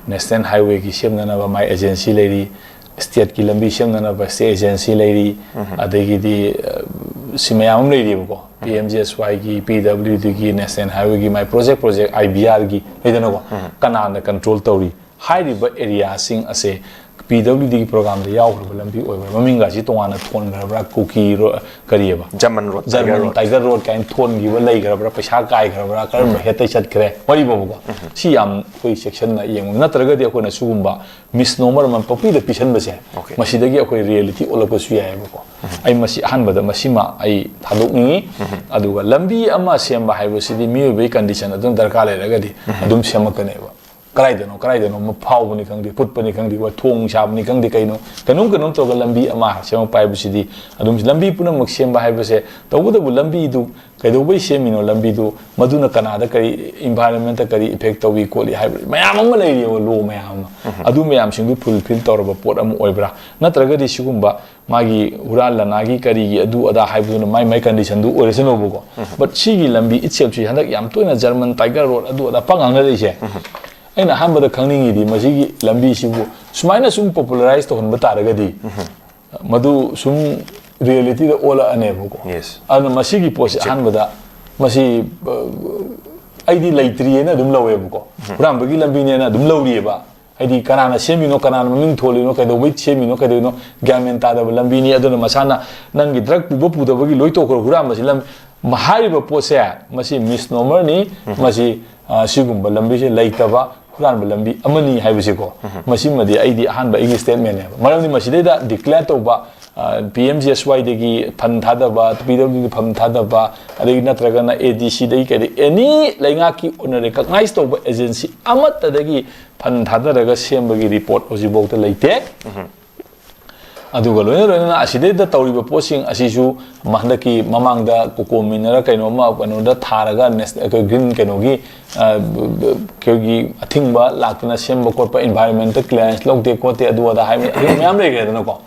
National Highwayꯒꯤ ꯁꯦꯝꯅꯅꯕ my agency ꯂꯩꯔꯤ, stateꯀꯤ ꯂꯝꯕꯤ ꯁꯦꯝꯅꯅꯕ state agency ꯂꯩꯔꯤ, ꯑꯗꯒꯤꯗꯤ, ꯑ, ꯁꯤ ꯃꯌꯥꯝ ꯑꯃ ꯂꯩꯔꯤꯕꯀꯣ꯫ PMGSYꯒꯤ, PWDꯒꯤ, National Highwayꯒꯤ my project, project, IBRꯒꯤ ꯂꯩꯗꯅꯀꯣ꯫ ꯀꯅꯥꯅ control ꯇꯧꯔꯤ? ꯍꯥꯏꯔꯤꯕ areaꯁꯤꯡ ꯑꯁꯦ PWDꯒꯤ programꯗ ꯌꯥꯎꯈ꯭ꯔꯕ ꯂꯝꯕꯤ ꯑꯣꯏꯕ꯭ꯔꯥ? ꯃꯃꯤꯡꯒꯁꯤ ꯇꯣꯉꯥꯟꯅ ꯊꯣꯟꯈ꯭ꯔꯕ꯭ꯔꯥ? ꯀꯨꯀꯤ ꯔꯣ-, ꯀꯔꯤꯑꯕ? German Road, Tiger German Road. Tiger Road ꯀꯥꯏꯅ ꯊꯣꯟꯈꯤꯕ ꯂꯩꯈ꯭ꯔꯕ꯭ꯔꯥ? ꯄꯩꯁꯥ ꯀꯥꯏꯈ꯭ꯔꯕ꯭ꯔꯥ? ꯀꯔꯝꯕ headꯇꯩ ꯆꯠꯈ꯭ꯔꯦ? ꯋꯥꯔꯤꯕꯣꯕꯀꯣ꯫ ꯁꯤ ꯌꯥꯝ ꯑꯩꯈꯣꯏ ꯆꯦꯛꯁꯤꯟꯅ ꯌꯦꯡꯕ ꯅꯠꯇ꯭ꯔꯒꯗꯤ ꯑꯩꯈꯣꯏꯅ ꯁꯤꯒꯨꯝꯕ misnomer ꯑꯃ ꯄꯪꯄꯤꯗ ꯄꯤꯁꯟꯕꯁꯦ, Okay. ꯃꯁꯤꯗꯒꯤ ꯑꯩꯈꯣꯏ reality ꯑꯣꯜꯂꯛꯄꯁꯨ ꯌꯥꯏꯑꯕꯀꯣ꯫ ꯑꯩ ꯃꯁꯤ ꯑꯍꯥꯟꯕꯗ ꯃꯁꯤꯃ ꯑꯩ ꯊꯥꯗꯣꯛꯅꯤꯡꯉꯤ꯫ ꯑꯗꯨꯒ ꯂꯝꯕꯤ ꯑꯃ ꯁꯦꯝꯕ ꯍꯥꯏꯕꯁꯤꯗꯤ ꯃꯤꯑꯣꯏꯕꯒꯤ condition ꯑꯗꯨꯝ ꯗꯔꯀꯥꯔ ꯂꯩꯔꯒꯗꯤ ꯑꯗꯨꯝ ꯁꯦꯝꯃꯛꯀꯅꯦꯕ꯫ ꯀꯗꯥꯏꯗꯅꯣ, ꯀꯗꯥꯏꯗꯅꯣ ꯑꯃ ꯐꯥꯎꯕꯅꯤ ꯈꯪꯗꯦ, ꯐꯨꯠꯄꯅꯤ ꯈꯪꯗꯦ, ꯋꯥ ꯊꯣꯡ ꯁꯥꯕꯅꯤ ꯈꯪꯗꯦ, ꯀꯩꯅꯣ, ꯀꯩꯅꯣꯝ, ꯀꯩꯅꯣꯝ ꯇꯧꯔꯒ ꯂꯝꯕꯤ ꯑꯃ ꯁꯦꯝꯃꯛꯄ ꯍꯥꯏꯕꯁꯤꯗꯤ ꯑꯗꯨꯝ ꯂꯝꯕꯤ ꯄꯨꯝꯅꯃꯛ ꯁꯦꯝꯕ ꯍꯥꯏꯕꯁꯦ, ꯇꯧꯕꯇꯕꯨ ꯂꯝꯕꯤꯗꯨ ꯀꯩꯗꯧꯕꯩ ꯁꯦꯝꯃꯤꯅꯣ, ꯂꯝꯕꯤꯗꯨ ꯃꯗꯨꯅ ꯀꯅꯥꯗ ꯀꯔꯤ, environmentꯇ ꯀꯔꯤ effect ꯇꯧꯏ ꯈꯣꯠꯂꯤ ꯍꯥꯏꯕ ꯃꯌꯥꯝ ꯑꯃ ꯂꯩꯔꯤꯑꯕ, law ꯃꯌꯥꯝ ꯑꯃ꯫ ꯑꯗꯨ ꯃꯌꯥꯝꯁꯤꯡꯗꯨ fulfil ꯇꯧꯔꯕ ꯄꯣꯠ ꯑꯃ ꯑꯣꯏꯕ꯭ꯔꯥ? ꯅꯠꯇ꯭ꯔꯒꯗꯤ ꯁꯤꯒꯨꯝꯕ ꯃꯥꯒꯤ ꯍꯨꯔꯥꯟ ꯂꯅꯥꯒꯤ ꯀꯔꯤꯒꯤ ꯑꯗꯨ ꯑꯗꯥ ꯍꯥꯏꯕꯗꯨꯅ ꯃꯥꯏ, ꯃꯥꯏ conditionꯗꯨ ꯑꯣꯏꯔꯁꯅꯨꯕꯀꯣ꯫ But ꯁꯤꯒꯤ ꯂꯝꯕꯤ itselfꯁꯤ ꯍꯟꯗꯛ ꯌꯥꯝ ꯇꯣꯏꯅ German Tiger Road ꯑꯗꯨ ꯑꯗꯥ ꯄꯪ ꯉꯥꯡꯅꯔꯛꯏꯁꯦ꯫ ꯑꯩꯅ ꯑꯍꯥꯟꯕꯗ ꯈꯪꯅꯤꯡꯉꯤꯗꯤ ꯃꯁꯤꯒꯤ ꯂꯝꯕꯤꯁꯤꯕꯨ ꯁꯨꯃꯥꯏꯅ ꯁꯨꯝ popularize ꯇꯧꯍꯟꯕ ꯇꯥꯔꯒꯗꯤ ꯃꯗꯨ ꯁꯨꯝ realityꯗ ꯑꯣꯜꯂꯛꯑꯅꯦꯕꯀꯣ꯫ Yes. ꯑꯗꯨꯅ ꯃꯁꯤꯒꯤ ꯄꯣꯠꯁꯤ ꯑꯍꯥꯟꯕꯗ ꯃꯁꯤ, ꯑ, ꯑꯩꯗꯤ ꯂꯩꯇ꯭ꯔꯤꯑꯅ ꯑꯗꯨꯝ ꯂꯧꯋꯦꯕꯀꯣ꯫ ꯍꯨꯔꯥꯟꯕꯒꯤ ꯂꯝꯕꯤꯅꯦꯅ ꯑꯗꯨꯝ ꯂꯧꯔꯤꯑꯕ꯫ ꯍꯥꯏꯗꯤ ꯀꯅꯥꯅ ꯁꯦꯝꯃꯤꯅꯣ, ꯀꯅꯥꯅ ꯃꯃꯤꯡ ꯊꯣꯜꯂꯤꯅꯣ, ꯀꯩꯗꯧꯕꯩ ꯁꯦꯝꯃꯤꯅꯣ, ꯀꯩꯗꯧꯅꯣ, ꯒ꯭ꯌꯥꯟ ꯃꯦꯟ ꯇꯥꯗꯕ ꯂꯝꯕꯤꯅꯤ꯫ ꯑꯗꯨꯅ ꯃꯁꯥꯅ ꯅꯪꯒꯤ ꯗ꯭ꯔꯒ ꯄꯨꯕ ꯄꯨꯗꯕꯒꯤ ꯂꯣꯏ ꯇꯣꯛꯈ꯭ꯔꯣ, ꯍꯨꯔꯥꯟꯕꯁꯤ ꯂꯝ-, ꯃ-, ꯍꯥꯏꯔꯤꯕ ꯄꯣꯠꯁꯦ, ꯃꯁꯤ ꯃꯤꯁꯅꯣꯃꯔꯅꯤ꯫ ꯃꯁꯤ, ꯑ, ꯁꯤꯒꯨꯝꯕ ꯂꯝꯕꯤꯁꯦ ꯂꯩꯇꯕ ꯍꯨꯔꯥꯟꯕ ꯂꯝꯕꯤ ꯑꯃꯅꯤ ꯍꯥꯏꯕꯁꯤꯀꯣ, ꯃꯁꯤꯃꯗꯤ ꯑꯩꯗꯤ ꯑꯍꯥꯟꯕ ꯑꯩꯒꯤ ꯁ꯭ꯇꯦꯠꯃꯦꯟꯅꯦꯕ꯫ ꯃꯔꯝꯗꯤ ꯃꯁꯤꯗꯩꯗ ꯗꯤꯀ꯭ꯂꯦꯌꯔ ꯇꯧꯕ, ꯑ, ꯄꯤ ꯑꯦꯝ ꯖꯤ ꯑꯦꯁ ꯋꯥꯏꯗꯒꯤ ꯐꯟ ꯊꯥꯗꯕ, ꯄꯤ ꯗꯕ꯭ꯂꯤꯎ ꯗꯤ ꯐꯟ ꯊꯥꯗꯕ, ꯑꯗꯒꯤ ꯅꯠꯇ꯭ꯔꯒꯅ ꯑꯦ ꯗꯤ ꯁꯤꯗꯒꯤ ꯀꯩꯗꯒꯤ ꯑꯦꯅꯤ ꯂꯩꯉꯥꯛꯀꯤ ꯑꯣꯏꯅ ꯔꯤꯀꯛꯅꯥꯏꯁ ꯇꯧꯕ ꯑꯦꯖꯦꯟꯁꯤ ꯑꯃꯠꯇꯗꯒꯤ ꯐꯟ ꯊꯥꯗꯔꯒ ꯁꯦꯝꯕꯒꯤ ꯔꯤꯄꯣꯔꯠ ꯍꯧꯖꯤꯛꯐꯥꯎꯗ ꯂꯩꯇꯦ꯫ ꯑꯗꯨꯒ ꯂꯣꯏꯅ ꯂꯣꯏꯅꯅ ꯑꯁꯤꯗꯩꯗ ꯇꯧꯔꯤꯕ ꯄꯣꯠꯁꯤꯡ ꯑꯁꯤꯁꯨ ꯍꯟꯗꯛꯀꯤ ꯃꯃꯥꯡꯗ ꯀꯣꯀꯣꯃꯤꯟꯅꯔ ꯀꯩꯅꯣꯝꯃ ꯀꯩꯅꯣꯗ ꯊꯥꯔꯒ ꯅꯦꯁ-, ꯑꯩꯈꯣꯏ ꯒ꯭ꯔꯤꯟ ꯀꯩꯅꯣꯒꯤ, ꯑ, ꯑꯩꯈꯣꯏꯒꯤ ꯑꯊꯤꯡꯕ ꯂꯥꯛꯇꯅ ꯁꯦꯝꯕ ꯈꯣꯠꯄ, ꯏꯟꯚꯥꯏꯔꯣꯟꯃꯦꯟꯇꯦꯜ ꯀ꯭ꯂꯤꯌꯥꯔꯦꯟꯁ ꯂꯧꯗꯦ ꯈꯣꯠꯇꯦ, ꯑꯗꯨ ꯑꯗꯥ ꯍꯥꯏꯕ ꯑꯗꯨ ꯃꯌꯥꯝ ꯂꯩꯈ꯭ꯔꯦꯗꯅꯀꯣ꯫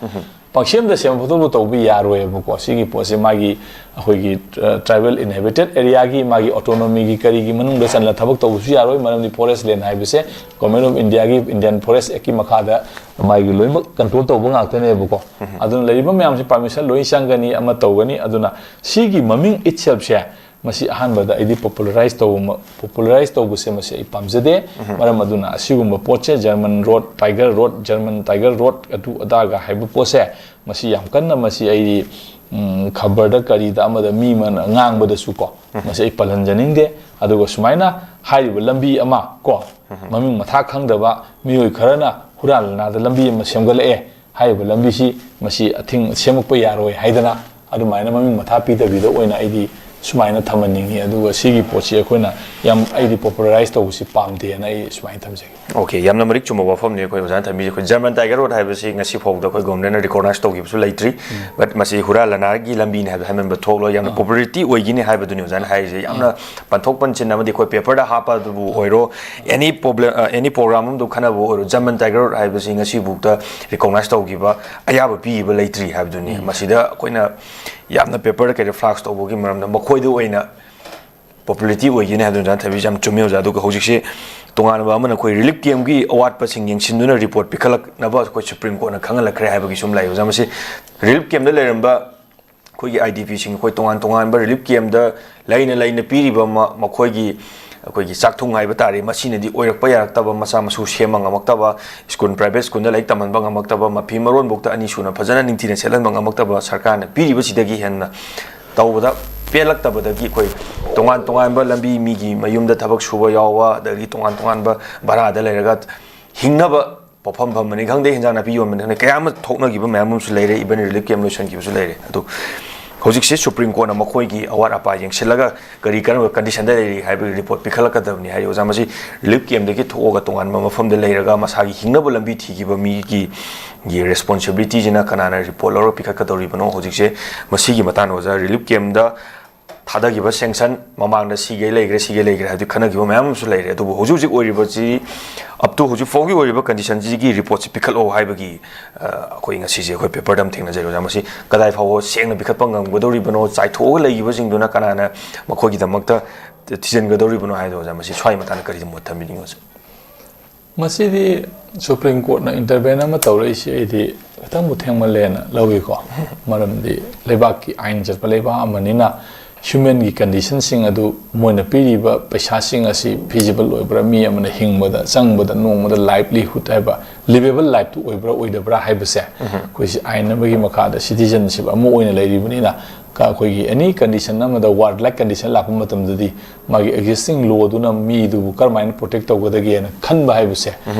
ꯄꯪꯁꯦꯝꯗ ꯁꯦꯝꯕ ꯈꯣꯠꯇꯣꯛꯄ ꯇꯧꯕ ꯌꯥꯔꯣꯏꯕꯀꯣ꯫ ꯁꯤꯒꯤ ꯄꯣꯠꯁꯦ ꯃꯥꯒꯤ ꯑꯩꯈꯣꯏꯒꯤ, ꯑ, ꯇ꯭ꯔꯥꯏꯕꯦꯜ ꯏꯟꯍꯦꯕꯤꯇꯦꯠ ꯑꯦꯔꯤꯌꯥꯒꯤ ꯃꯥꯒꯤ ꯑꯣꯇꯣꯅꯣꯃꯤꯒꯤ ꯀꯔꯤꯒꯤ ꯃꯅꯨꯡꯗ ꯆꯜꯂ ꯊꯕꯛ ꯇꯧꯕꯁꯨ ꯌꯥꯔꯣꯏ, ꯃꯔꯝꯗꯤ ꯐꯣꯔꯦꯁ ꯂꯦꯟ ꯍꯥꯏꯕꯁꯦ ꯒꯣꯔꯃꯦꯟ ꯑꯣꯐ ꯏꯟꯗꯤꯌꯥꯒꯤ ꯏꯟꯗꯤꯌꯥꯟ ꯐꯣꯔꯦꯁ ꯑꯦꯛꯀꯤ ꯃꯈꯥꯗ ꯃꯥꯒꯤ ꯂꯣꯏꯅꯃꯛ ꯀꯟꯇ꯭ꯔꯣꯜ ꯇꯧꯕ ꯉꯥꯛꯇꯅꯦꯕꯀꯣ꯫ ꯑꯗꯨꯅ ꯂꯩꯔꯤꯕ ꯃꯌꯥꯝꯁꯦ ꯄꯥꯔꯃꯤꯁꯟ ꯂꯣꯏ ꯆꯪꯒꯅꯤ, ꯑꯃ ꯇꯧꯒꯅꯤ꯫ ꯑꯗꯨꯅ ꯁꯤꯒꯤ ꯃꯃꯤꯡ ꯏꯠꯁꯦꯜꯐꯁꯦ ꯃꯁꯤ ꯑꯍꯥꯟꯕꯗ ꯑꯩꯗꯤ ꯄꯣꯄꯨꯂꯔꯥꯏꯁ ꯇꯧꯕ, ꯄꯣꯄꯨꯂꯔꯥꯏꯁ ꯇꯧꯕꯁꯦ ꯃꯁꯤ ꯑꯩ ꯄꯥꯝꯖꯗꯦ꯫ ꯃꯔꯝ ꯑꯗꯨꯅ ꯑꯁꯤꯒꯨꯝꯕ ꯄꯣꯠꯁꯦ German road, tiger road, German tiger road, ꯑꯗꯨ ꯑꯗꯥꯒ ꯍꯥꯏꯕ ꯄꯣꯠꯁꯦ ꯃꯁꯤ ꯌꯥꯝ ꯀꯟꯅ ꯃꯁꯤ ꯑꯩꯗꯤ, ꯎꯝ, ꯈꯕꯔꯗ ꯀꯔꯤꯗ ꯑꯃꯗ ꯃꯤ ꯑꯃꯅ ꯉꯥꯡꯕꯗꯁꯨ ꯀꯣ, ꯃꯁꯤ ꯑꯩ ꯄꯜꯍꯟꯖꯅꯤꯡꯗꯦ꯫ ꯑꯗꯨꯒ ꯁꯨꯃꯥꯏꯅ ꯍꯥꯏꯔꯤꯕ ꯂꯝꯕꯤ ꯑꯃ ꯀꯣ, ꯃꯃꯤꯡ ꯃꯊꯥ ꯈꯪꯗꯕ ꯃꯤꯑꯣꯏ ꯈꯔꯅ ꯍꯨꯔꯥꯟ ꯂꯅꯥꯗ ꯂꯝꯕꯤ ꯑꯃ ꯁꯦꯝꯒꯠꯂꯛꯑꯦ꯫ ꯍꯥꯏꯔꯤꯕ ꯂꯝꯕꯤꯁꯤ ꯃꯁꯤ ꯑꯊꯤꯡ ꯁꯦꯝꯃꯛꯄ ꯌꯥꯔꯣꯏ ꯍꯥꯏꯗꯅ ꯑꯗꯨꯃꯥꯏꯅ ꯃꯃꯤꯡ ꯃꯊꯥ ꯄꯤꯗꯕꯤꯗ ꯑꯣꯏꯅ ꯑꯩꯗꯤ ꯁꯨꯃꯥꯏꯅ ꯊꯝꯍꯟꯅꯤꯡꯉꯤ꯫ ꯑꯗꯨꯒ ꯁꯤꯒꯤ ꯄꯣꯠꯁꯤ ꯑꯩꯈꯣꯏꯅ ꯌꯥꯝ, ꯑꯩꯗꯤ ꯄꯣꯄꯨꯂꯔꯥꯏꯁ ꯇꯧꯕꯁꯤ ꯄꯥꯝꯗꯦꯅ ꯑꯩ ꯁꯨꯃꯥꯏꯅ ꯊꯝꯖꯒꯦ꯫ ꯑꯣꯀꯦ, ꯌꯥꯝꯅ ꯃꯔꯤꯛ ꯆꯨꯝꯕ ꯋꯥꯐꯝꯅꯤ ꯑꯩꯈꯣꯏ ꯑꯣꯖꯥꯅ ꯊꯝꯕꯤꯁꯦ꯫ ꯑꯩꯈꯣꯏ ꯖꯔꯃꯟ ꯇꯥꯏꯒꯔ ꯔꯣꯗ ꯍꯥꯏꯕꯁꯤ ꯉꯁꯤ ꯐꯥꯎꯕꯗ ꯑꯩꯈꯣꯏ ꯒꯣꯔꯃꯦꯟꯅ ꯔꯤꯀꯣꯛꯅꯥꯏꯁ ꯇꯧꯈꯤꯕꯁꯨ ꯂꯩꯇ꯭ꯔꯤ꯫ ꯕꯠ ꯃꯁꯤ ꯍꯨꯔꯥ ꯂꯅꯥꯒꯤ ꯂꯝꯕꯤꯅꯤ ꯍꯥꯏꯕꯗ ꯍꯥꯏꯃꯟꯕ ꯊꯣꯛꯂꯣꯏ, ꯌꯥꯝꯅ ꯄꯣꯄꯨꯂꯔꯤꯇꯤ ꯑꯣꯏꯒꯅꯤ ꯍꯥꯏꯕꯗꯨꯅꯤ ꯑꯣꯖꯥꯅ ꯍꯥꯏꯔꯤꯁꯦ꯫ ꯌꯥꯝꯅ ꯄꯟꯊꯣꯛ ꯄꯟꯁꯤꯟ ꯑꯃꯗꯤ ꯑꯩꯈꯣꯏ ꯄꯦꯄꯔꯗ ꯍꯥꯞꯄ ꯑꯗꯨꯕꯨ ꯑꯣꯏꯔꯣ, ꯑꯦꯅꯤ ꯄ꯭ꯔꯣꯕ꯭ꯂꯦꯝ, ꯑꯦꯅꯤ ꯄ꯭ꯔꯣꯒ꯭ꯔꯥꯝ ꯑꯃꯗ ꯈꯟꯅꯕ ꯑꯣꯏꯔꯣ, ꯖꯔꯃꯟ ꯇꯥꯏꯒꯔ ꯔꯣꯗ ꯍꯥꯏꯕꯁꯤ ꯉꯁꯤꯐꯥꯎꯗ ꯔꯤꯀꯣꯛꯅꯥꯏꯁ ꯇꯧꯈꯤꯕ ꯑꯌꯥꯕ ꯄꯤꯈꯤꯕ ꯂꯩꯇ꯭ꯔꯤ ꯍꯥꯏꯕꯗꯨꯅꯤ꯫ ꯃꯁꯤꯗ ꯑꯩꯈꯣꯏꯅ ꯌꯥꯝꯅ ꯄꯦꯄꯔꯗ ꯀꯩꯗ ꯐ꯭ꯂꯥꯛꯁ ꯇꯧꯕꯒꯤ ꯃꯔꯝꯗ ꯃꯈꯣꯏꯗ ꯑꯣꯏꯅ ꯄꯣꯄꯨꯂꯔꯤꯇꯤ ꯑꯣꯏꯒꯅꯤ ꯍꯥꯏꯕꯗꯨ ꯑꯣꯖꯥꯅ ꯊꯝꯕꯤꯁꯦ ꯌꯥꯝ ꯆꯨꯝꯃꯤ ꯑꯣꯖꯥ꯫ ꯑꯗꯨꯒ ꯍꯧꯖꯤꯛꯁꯦ ꯇꯣꯉꯥꯟꯕ ꯑꯃꯅ ꯑꯩꯈꯣꯏ ꯔꯤꯂꯤꯐ ꯀꯦꯝꯒꯤ ꯑꯋꯥꯠꯄꯁꯤꯡ ꯌꯦꯡꯁꯤꯟꯗꯨꯅ ꯔꯤꯄꯣꯔꯠ ꯄꯤꯈꯠꯂꯛꯅꯕ ꯑꯩꯈꯣꯏ ꯁꯨꯄ꯭ꯔꯤꯝ ꯀꯣꯔꯠꯅ ꯈꯪꯍꯜꯂꯛꯈ꯭ꯔꯦ ꯍꯥꯏꯕꯒꯤꯁꯨ ꯑꯃ ꯂꯩ ꯑꯣꯖꯥ꯫ ꯃꯁꯤ ꯔꯤꯂꯤꯐ ꯀꯦꯝꯗ ꯂꯩꯔꯝꯕ ꯑꯩꯈꯣꯏꯒꯤ ꯑꯥꯏ ꯗꯤ ꯄꯤꯁꯤꯡ, ꯑꯩꯈꯣꯏ ꯇꯣꯉꯥꯟ ꯇꯣꯉꯥꯟꯕ ꯔꯤꯂꯤꯐ ꯀꯦꯝꯗ ꯂꯩꯅ ꯂꯩꯅ ꯄꯤꯔꯤꯕ ꯃ-, ꯃꯈꯣꯏꯒꯤ, ꯑꯩꯈꯣꯏꯒꯤ ꯆꯥꯛꯊꯨꯡ ꯍꯥꯏꯕ ꯇꯥꯔꯦ, ꯃꯁꯤꯅꯗꯤ ꯑꯣꯏꯔꯛꯄ ꯌꯥꯔꯛꯇꯕ, ꯃꯆꯥ ꯃꯁꯨ ꯁꯦꯝꯕ ꯉꯝꯃꯛꯇꯕ, ꯁ꯭ꯀꯨꯜ, ꯄ꯭ꯔꯥꯏꯚꯦꯠ ꯁ꯭ꯀꯨꯜꯗ ꯂꯥꯏꯔꯤꯛ ꯇꯝꯍꯟꯕ ꯉꯝꯃꯛꯇꯕ, ꯃꯐꯤ ꯃꯔꯣꯟꯐꯧꯗ ꯑꯅꯤ ꯁꯨꯅ ꯐꯖꯅ ꯅꯤꯡꯊꯤꯅ ꯁꯦꯠꯍꯟꯕ ꯉꯝꯃꯛꯇꯕ, ꯁꯔꯀꯥꯔꯅ ꯄꯤꯔꯤꯕꯁꯤꯗꯒꯤ ꯍꯦꯟꯅ ꯇꯧꯕꯗ ꯄꯦꯜꯂꯛꯇꯕꯗꯒꯤ ꯑꯩꯈꯣꯏ ꯇꯣꯉꯥꯟ ꯇꯣꯉꯥꯟꯕ ꯂꯝꯕꯤ, ꯃꯤꯒꯤ ꯃꯌꯨꯝꯗ ꯊꯕꯛ ꯁꯨꯕ ꯌꯥꯎꯕ, ꯑꯗꯒꯤ ꯇꯣꯉꯥꯟ ꯇꯣꯉꯥꯟꯕ ꯚꯔꯥꯗ ꯂꯩꯔꯒ ꯍꯤꯡꯅꯕ ꯄꯣꯠꯐꯝ ꯐꯝꯕꯅꯤ ꯈꯪꯗꯦ, ꯍꯤꯟꯖꯥꯡ ꯅꯥꯄꯤ ꯌꯣꯟꯕꯅꯤ ꯈꯪꯗꯦ, ꯀꯌꯥ ꯑꯃ ꯊꯣꯛꯅꯈꯤꯕ ꯃꯌꯥꯝ ꯑꯃꯁꯨ ꯂꯩꯔꯦ, even relief camp ꯂꯣꯏꯁꯤꯟꯈꯤꯕꯁꯨ ꯂꯩꯔꯦ꯫ ꯑꯗꯨ ꯍꯧꯖꯤꯛꯁꯦ ꯁꯨꯄ꯭ꯔꯤꯝ ꯀꯣꯔꯠꯅ ꯃꯈꯣꯏꯒꯤ ꯑꯋꯥꯠ ꯑꯄꯥ ꯌꯦꯡꯁꯤꯜꯂꯒ ꯀꯔꯤ ꯀꯔꯝꯕ ꯀꯟꯗꯤꯁꯟꯗ ꯂꯩꯔꯤ ꯍꯥꯏꯕꯒꯤ ꯔꯤꯄꯣꯔꯠ ꯄꯤꯈꯠꯂꯛꯀꯗꯕꯅꯤ ꯍꯥꯏꯔꯤ꯫ ꯑꯣꯖꯥ, ꯃꯁꯤ ꯔꯤꯂꯤꯐ ꯀꯦꯝꯗꯒꯤ ꯊꯣꯛꯑꯒ ꯇꯣꯉꯥꯟꯕ ꯃꯐꯝꯗ ꯂꯩꯔꯒ ꯃꯁꯥꯒꯤ ꯍꯤꯡꯅꯕ ꯂꯝꯕꯤ ꯊꯤꯈꯤꯕ ꯃꯤꯒꯤ ꯒꯤ ꯔꯦꯁꯄꯣꯟꯁꯤꯕꯤꯂꯤꯇꯤꯁꯤꯅ ꯀꯅꯥꯅ ꯔꯤꯄꯣꯔꯠ ꯂꯧꯔꯒ ꯄꯤꯈꯠꯀꯗꯧꯔꯤꯕꯅꯣ? ꯍꯧꯖꯤꯛꯁꯦ ꯃꯁꯤꯒꯤ ꯃꯇꯥꯡꯗ ꯑꯣꯖꯥ, ꯔꯤꯂꯤꯐ ꯀꯦꯝꯗ ꯊꯥꯗꯈꯤꯕ ꯁꯦꯡꯁꯟ ꯃꯃꯥꯡꯗ ꯁꯤꯒꯩ ꯂꯩꯈ꯭ꯔꯦ, ꯁꯤꯒꯩ ꯂꯩꯈ꯭ꯔꯦ ꯍꯥꯏꯕꯗꯤ ꯈꯟꯅꯈꯤꯕ ꯃꯌꯥꯝ ꯑꯃꯁꯨ ꯂꯩꯔꯦ꯫ ꯑꯗꯨꯕꯨ ꯍꯧꯖꯤꯛ ꯍꯧꯖꯤꯛ ꯑꯣꯏꯔꯤꯕꯁꯤ, up to ꯍꯧꯖꯤꯛ ꯐꯥꯎꯒꯤ ꯑꯣꯏꯔꯤꯕ ꯀꯟꯗꯤꯁꯟꯁꯤꯒꯤ ꯔꯤꯄꯣꯔꯠꯁꯤ ꯄꯤꯈꯠꯂꯛꯑꯣ ꯍꯥꯏꯕꯒꯤ, ꯑ, ꯑꯩꯈꯣꯏ ꯉꯁꯤꯁꯦ ꯑꯩꯈꯣꯏ ꯄꯦꯄꯔꯗ ꯑꯃ ꯊꯦꯡꯅꯖꯔꯦ ꯑꯣꯖꯥ꯫ ꯃꯁꯤ ꯀꯗꯥꯏ ꯐꯥꯎꯕ ꯁꯦꯡꯅ ꯄꯤꯈꯠꯄ ꯉꯝꯒꯗꯧꯔꯤꯕꯅꯣ, ꯆꯥꯏꯊꯣꯛꯑꯒ ꯂꯩꯈꯤꯕꯁꯤꯡꯗꯨꯅ ꯀꯅꯥꯅ ꯃꯈꯣꯏꯒꯤꯗꯃꯛꯇ ꯊꯤꯖꯤꯟꯒꯗꯧꯔꯤꯕꯅꯣ ꯍꯥꯏꯗꯣ ꯑꯣꯖꯥ, ꯃꯁꯤ ꯁ꯭ꯋꯥꯏ ꯃꯇꯥꯡꯗ ꯀꯔꯤ ꯃꯣꯠ ꯊꯝꯕꯤꯅꯤꯡꯉꯤ ꯑꯣꯖꯥ? ꯃꯁꯤꯗꯤ ꯁꯨꯄ꯭ꯔꯤꯝ ꯀꯣꯔꯠꯅ ꯏꯟꯇꯔꯚꯦꯟ ꯑꯃ ꯇꯧꯔꯛꯏꯁꯤ ꯑꯩꯗꯤ ꯈꯤꯇꯪꯕꯨ ꯊꯦꯡꯃꯜꯂꯦꯅ ꯂꯧꯏꯀꯣ꯫ ꯃꯔꯝꯗꯤ ꯂꯩꯕꯥꯛꯀꯤ ꯑꯥꯏꯟ ꯆꯠꯄ ꯂꯩꯕꯥꯛ ꯑꯃꯅꯤꯅ ꯍ꯭ꯌꯨꯃꯦꯟꯒꯤ ꯀꯟꯗꯤꯁꯟꯁꯤꯡ ꯑꯗꯨ, ꯃꯣꯏꯅ ꯄꯤꯔꯤꯕ ꯄꯩꯁꯥꯁꯤꯡ ꯑꯁꯤ ꯐꯤꯖꯤꯕꯜ ꯑꯣꯏꯕ꯭ꯔꯥ, ꯃꯤ ꯑꯃꯅ ꯍꯤꯡꯕꯗ ꯆꯪꯕꯗ, ꯅꯣꯡꯃꯗ ꯂꯥꯏꯚꯂꯤꯍꯨꯗ ꯍꯥꯏꯕ ꯂꯤꯚꯦꯕꯜ ꯂꯥꯏꯐꯇꯨ ꯑꯣꯏꯕ꯭ꯔꯥ ꯑꯣꯏꯗꯕ꯭ꯔꯥ ꯍꯥꯏꯕꯁꯦ ꯑꯩꯈꯣꯏꯁꯤ ꯑꯥꯏꯟ ꯑꯃꯒꯤ ꯃꯈꯥꯗ ꯁꯤꯇꯤꯖꯟꯁꯤꯞ ꯑꯃ ꯑꯣꯏꯅ ꯂꯩꯔꯤꯕꯅꯤꯅ, ꯀ-, ꯑꯩꯈꯣꯏꯒꯤ ꯑꯦꯅꯤ ꯀꯟꯗꯤꯁꯟ ꯑꯃꯗ, ꯋꯥꯔ ꯂꯥꯏꯛ ꯀꯟꯗꯤꯁꯟ ꯂꯥꯛꯄ ꯃꯇꯝꯗꯗꯤ ꯃꯥꯒꯤ ꯑꯦꯛꯖꯤꯁꯇꯤꯡ ꯂꯣꯗꯨꯅ ꯃꯤꯗꯨꯕꯨ ꯀꯔꯝꯍꯥꯏꯅ ꯄ꯭ꯔꯣꯇꯦꯛ ꯇꯧꯒꯗꯒꯦꯅ ꯈꯟꯕ ꯍꯥꯏꯕꯁꯦ,